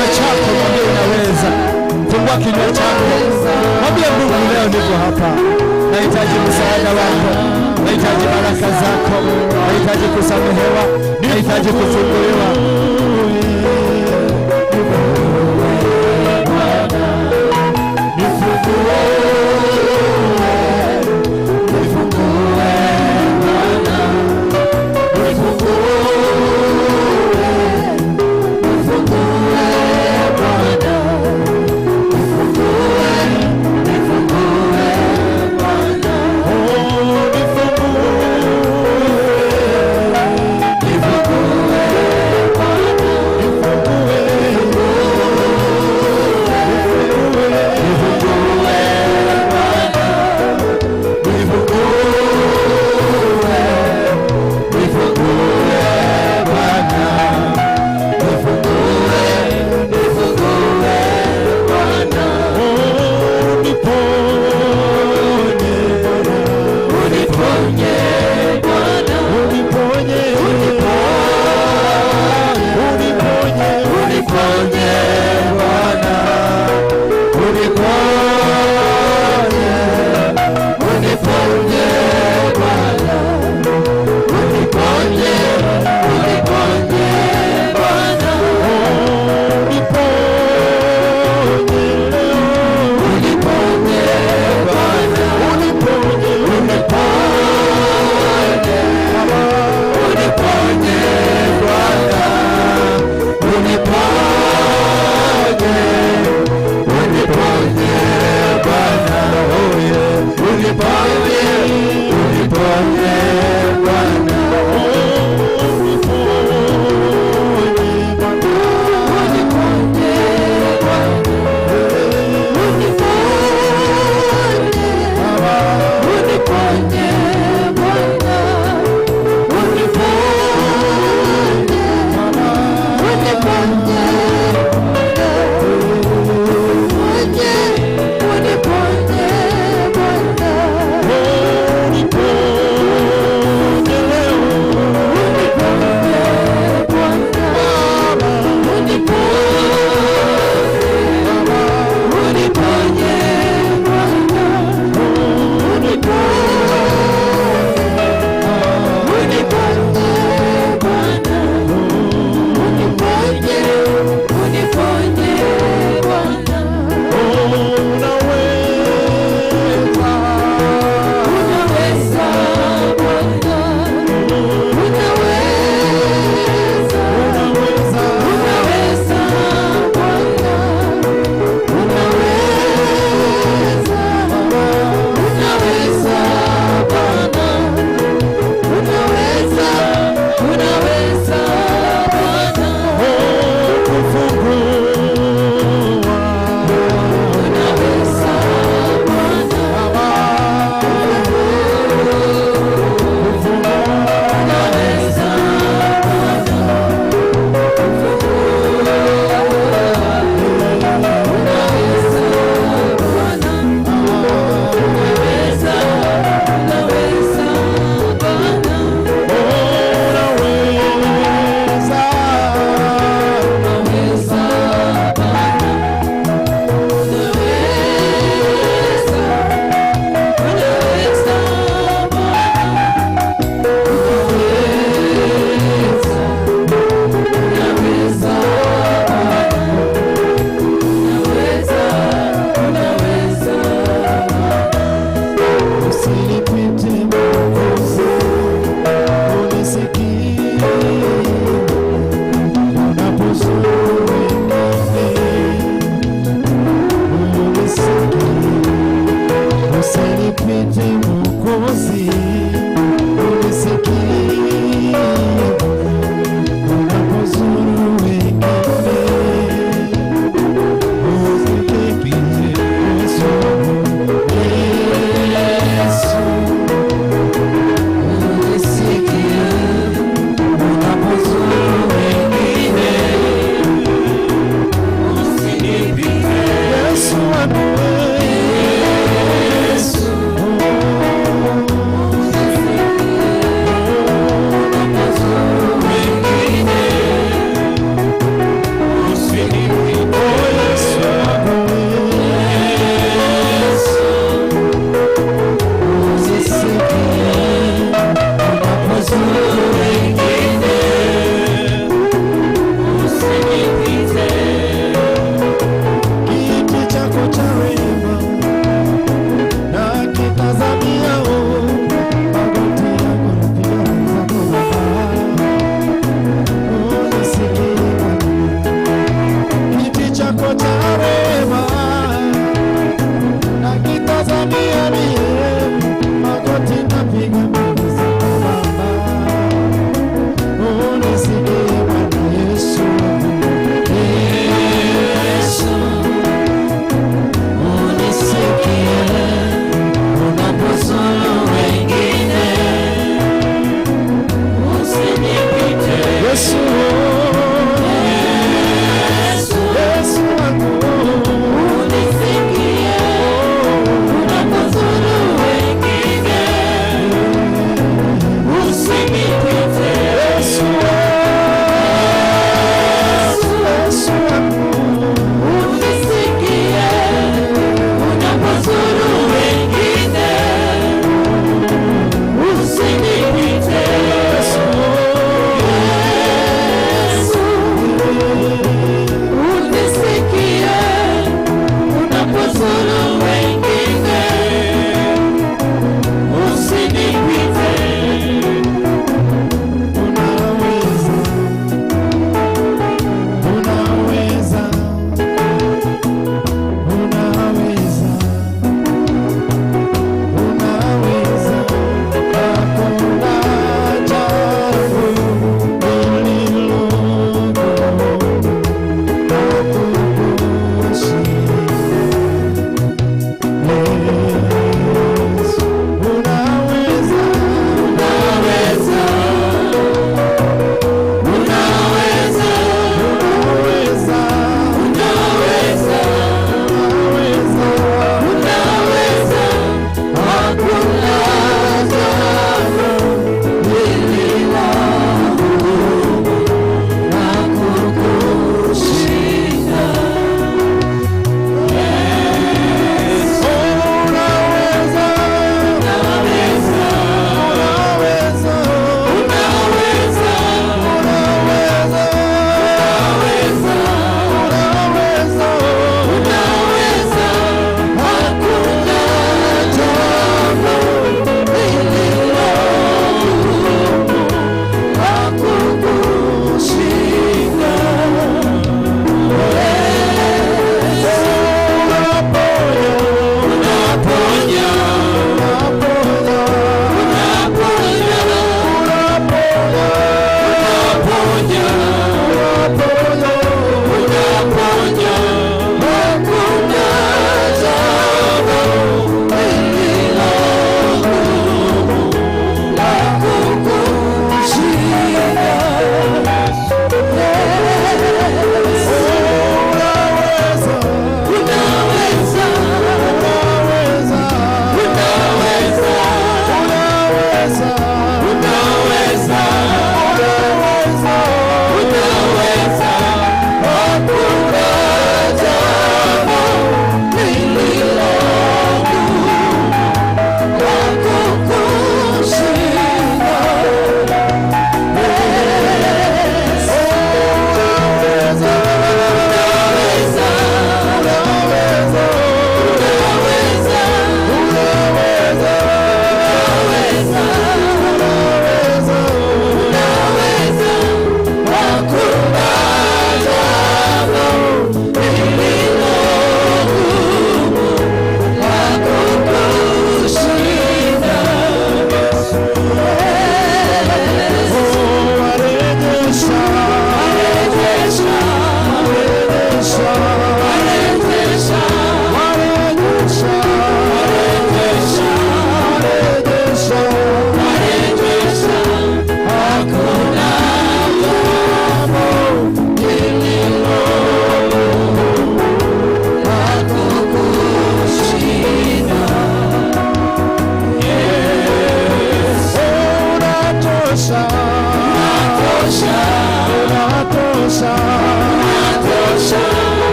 Kinywa chako, mwambie unaweza. Fungua kinywa chako, mwambie Mungu, leo niko hapa, nahitaji msaada wako, nahitaji baraka zako, nahitaji kusamehewa, nahitaji kufunguliwa.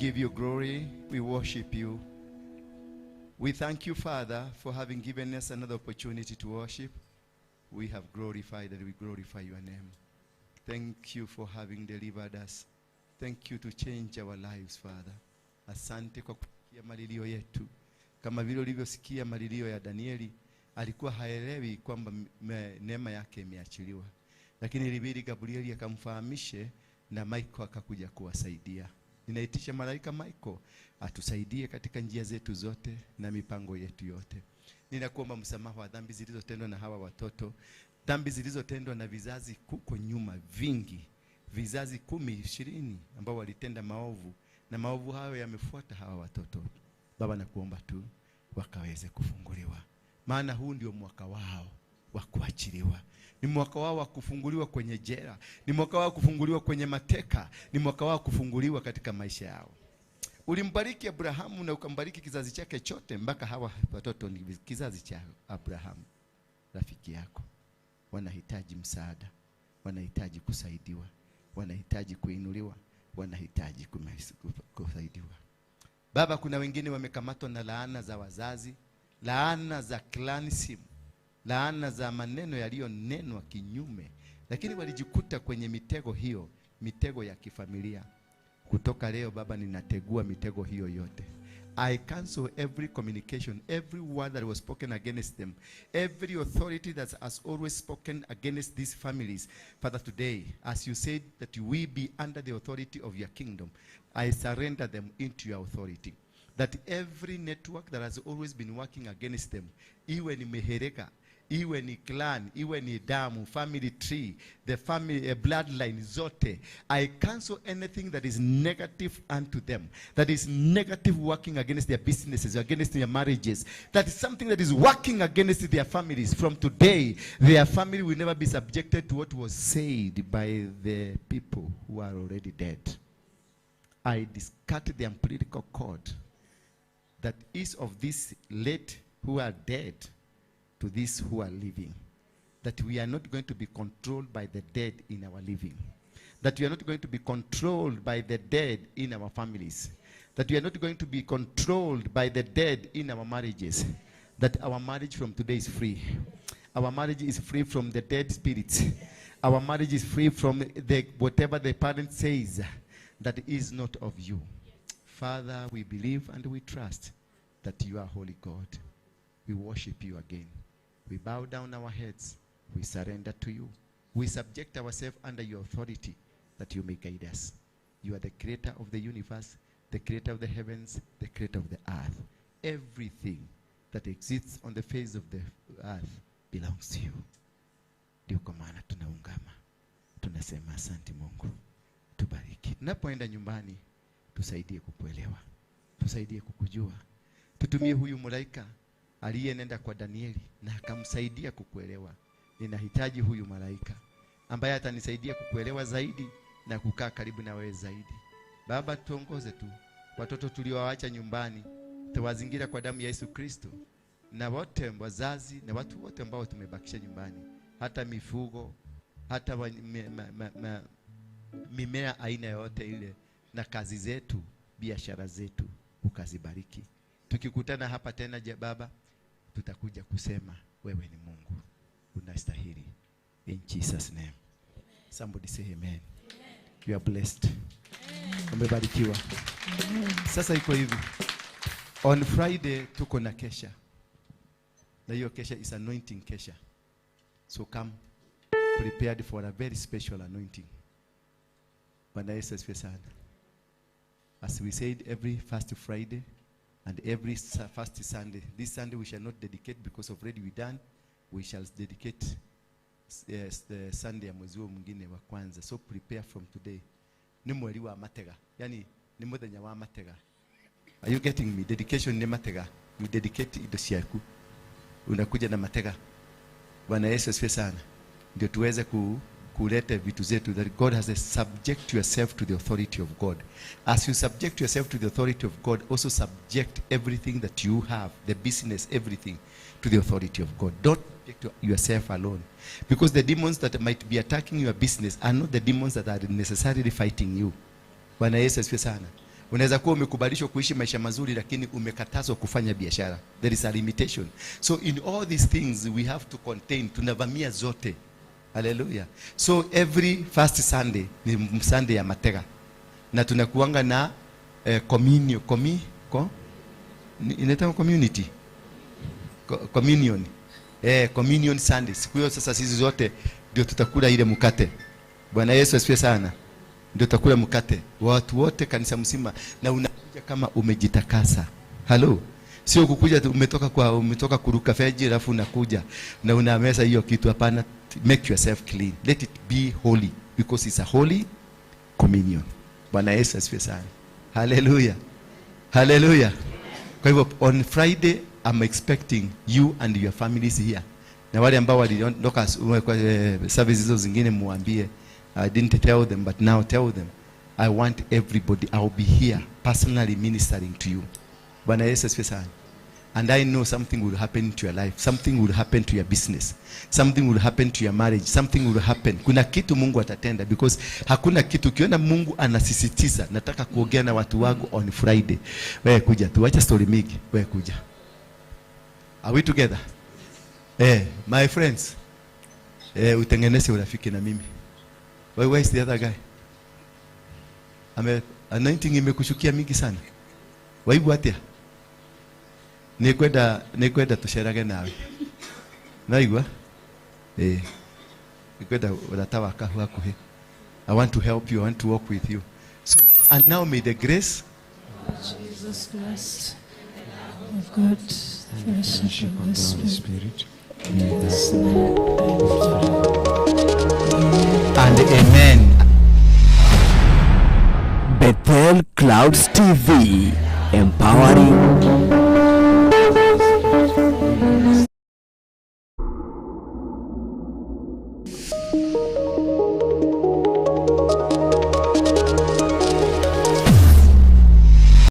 give you glory. We worship you. We thank you, Father, for having given us another opportunity to worship. We have glorified and we glorify your name. Thank you for having delivered us. Thank you to change our lives, Father. Asante kwa kusikia malilio yetu. Kama vile ulivyosikia malilio ya Danieli, alikuwa haelewi kwamba neema yake imeachiliwa. Lakini ilibidi Gabrieli akamfahamishe na Michael akakuja kuwasaidia. Ninaitisha malaika Michael atusaidie katika njia zetu zote na mipango yetu yote. Ninakuomba msamaha wa dhambi zilizotendwa na hawa watoto, dhambi zilizotendwa na vizazi kuko nyuma vingi, vizazi 10, 20 ambao walitenda maovu, na maovu hayo yamefuata hawa watoto. Baba, nakuomba tu wakaweze kufunguliwa, maana huu ndio mwaka wao wa kuachiliwa. Ni mwaka wao wa kufunguliwa kwenye jela, ni mwaka wao kufunguliwa kwenye mateka, ni mwaka wao kufunguliwa katika maisha yao. Ulimbariki Abrahamu na ukambariki kizazi chake chote, mpaka hawa watoto ni kizazi cha Abrahamu rafiki yako. Wanahitaji msaada, wanahitaji kusaidiwa, wanahitaji kuinuliwa, wanahitaji kusaidiwa. Baba, kuna wengine wamekamatwa na laana za wazazi, laana za clansism, laana za maneno yaliyonenwa kinyume, lakini walijikuta kwenye mitego hiyo, mitego ya kifamilia. Kutoka leo Baba, ninategua mitego hiyo yote. I cancel every communication, every word that was spoken against them, every authority that has always spoken against these families. Father, today, as you said that we be under the authority of your kingdom, I surrender them into your authority. That every network that has always been working against them, iwe ni mehereka, iwe ni clan, iwe ni damu, family tree, the family bloodline zote, I cancel anything that is negative unto them, that is negative working against their businesses, against their marriages, that is something that is working against their families. From today, their family will never be subjected to what was said by the people who are already dead. I discard the umbilical cord that is of this late who are dead to these who are living. That we are not going to be controlled by the dead in our living. That we are not going to be controlled by the dead in our families. That we are not going to be controlled by the dead in our marriages. That our marriage from today is free. Our marriage is free from the dead spirits. Our marriage is free from the whatever the parent says that is not of you. Father, we believe and we trust that you are holy God. We worship you again. We bow down our heads. We surrender to you. We subject ourselves under your authority that you may guide us. You are the creator of the universe, the creator of the heavens, the creator of the earth. Everything that exists on the face of the earth belongs to you. Ndio kwa maana tunaungama, tunasema asante Mungu, tubariki. Tunapoenda nyumbani, tusaidie kukuelewa, tusaidie kukujua. Tutumie huyu malaika aliyenenda kwa Danieli na akamsaidia kukuelewa. Ninahitaji huyu malaika ambaye atanisaidia kukuelewa zaidi na kukaa karibu na wewe zaidi. Baba, tuongoze tu watoto tuliowaacha nyumbani, tuwazingira kwa damu ya Yesu Kristo, na wote wazazi na watu wote ambao tumebakisha nyumbani, hata mifugo, hata mimea aina yote ile, na kazi zetu, biashara zetu, ukazibariki. Tukikutana hapa tena, je Baba, tutakuja kusema wewe ni Mungu, unastahili. In Jesus name. Somebody say amen. Amen. You are blessed. Umebarikiwa. Sasa iko hivi. On Friday tuko na kesha. Na hiyo kesha is anointing kesha. So come prepared for a very special anointing. Bwana Yesu asifiwe sana. As we said, every first Friday and every first Sunday. This Sunday we shall not dedicate because of already we done. We shall dedicate the Sunday ya mwezi huo mwingine wa kwanza. So prepare from today. Ni mweri wa matega. Yani ni muthenya wa matega. Are you getting me? Dedication ni matega. You dedicate indo ciaku. Unakuja na matega. Bwana Yesu asifiwe sana. Ndio tuweze kuleta vitu zetu, that God has a subject yourself to the authority of God. As you subject yourself to the authority of God, also subject everything that you have, the business, everything, to the authority of God. Don't subject yourself alone. Because the demons that might be attacking your business are not the demons that are necessarily fighting you. Bwana Yesu asifiwe sana. Unaweza kuwa umekubalishwa kuishi maisha mazuri, lakini umekatazwa kufanya biashara. There is a limitation. So in all these things we have to contain, tunavamia zote. Hallelujah. So every first Sunday ni Sunday ya matega, na tunakuanga na communion, inaitwa community, communion, communion Sunday. Siku hiyo sasa sisi zote ndio tutakula ile mkate. Bwana Yesu asifiwe sana. Ndio tutakula mkate watu wote, kanisa mzima, na unakuja kama umejitakasa. Hello. Sio kukuja tu umetoka kuruka feji alafu unakuja na unameza hiyo kitu. Hapana, make yourself clean. Let it be holy because it's a holy communion. Bwana Yesu asifiwe sana. Hallelujah. Hallelujah. Kwa hivyo on Friday I'm expecting you and your families here. Na wale ambao waliondoka kwa services hizo zingine, muambie, I didn't tell them, but now tell them, I want everybody. I'll be here personally ministering to you. Bwana Yesu asifiwe sana. And I know something will happen to your life. Something will happen to your business. Something will happen to your marriage. Something will happen. Kuna kitu Mungu atatenda, because hakuna kitu ukiona Mungu anasisitiza, "Nataka kuongea na watu wangu on Friday." Wewe kuja tu, acha story mingi. Wewe kuja. Are we together? My friends. Utengeneze urafiki na mimi. Where is the other guy? Anointing imekushukia mingi sana. Waigua atia? Nĩngwenda tũcerage nawe. Naigua? Nĩngwenda ũrata wa hakuhĩ. I want to help you. I want to walk with you. So, and now may the grace Jesus Christ, of God, the fellowship of the Holy Spirit, Spirit be with us now and forever. And amen. Bethel Clouds TV, empowering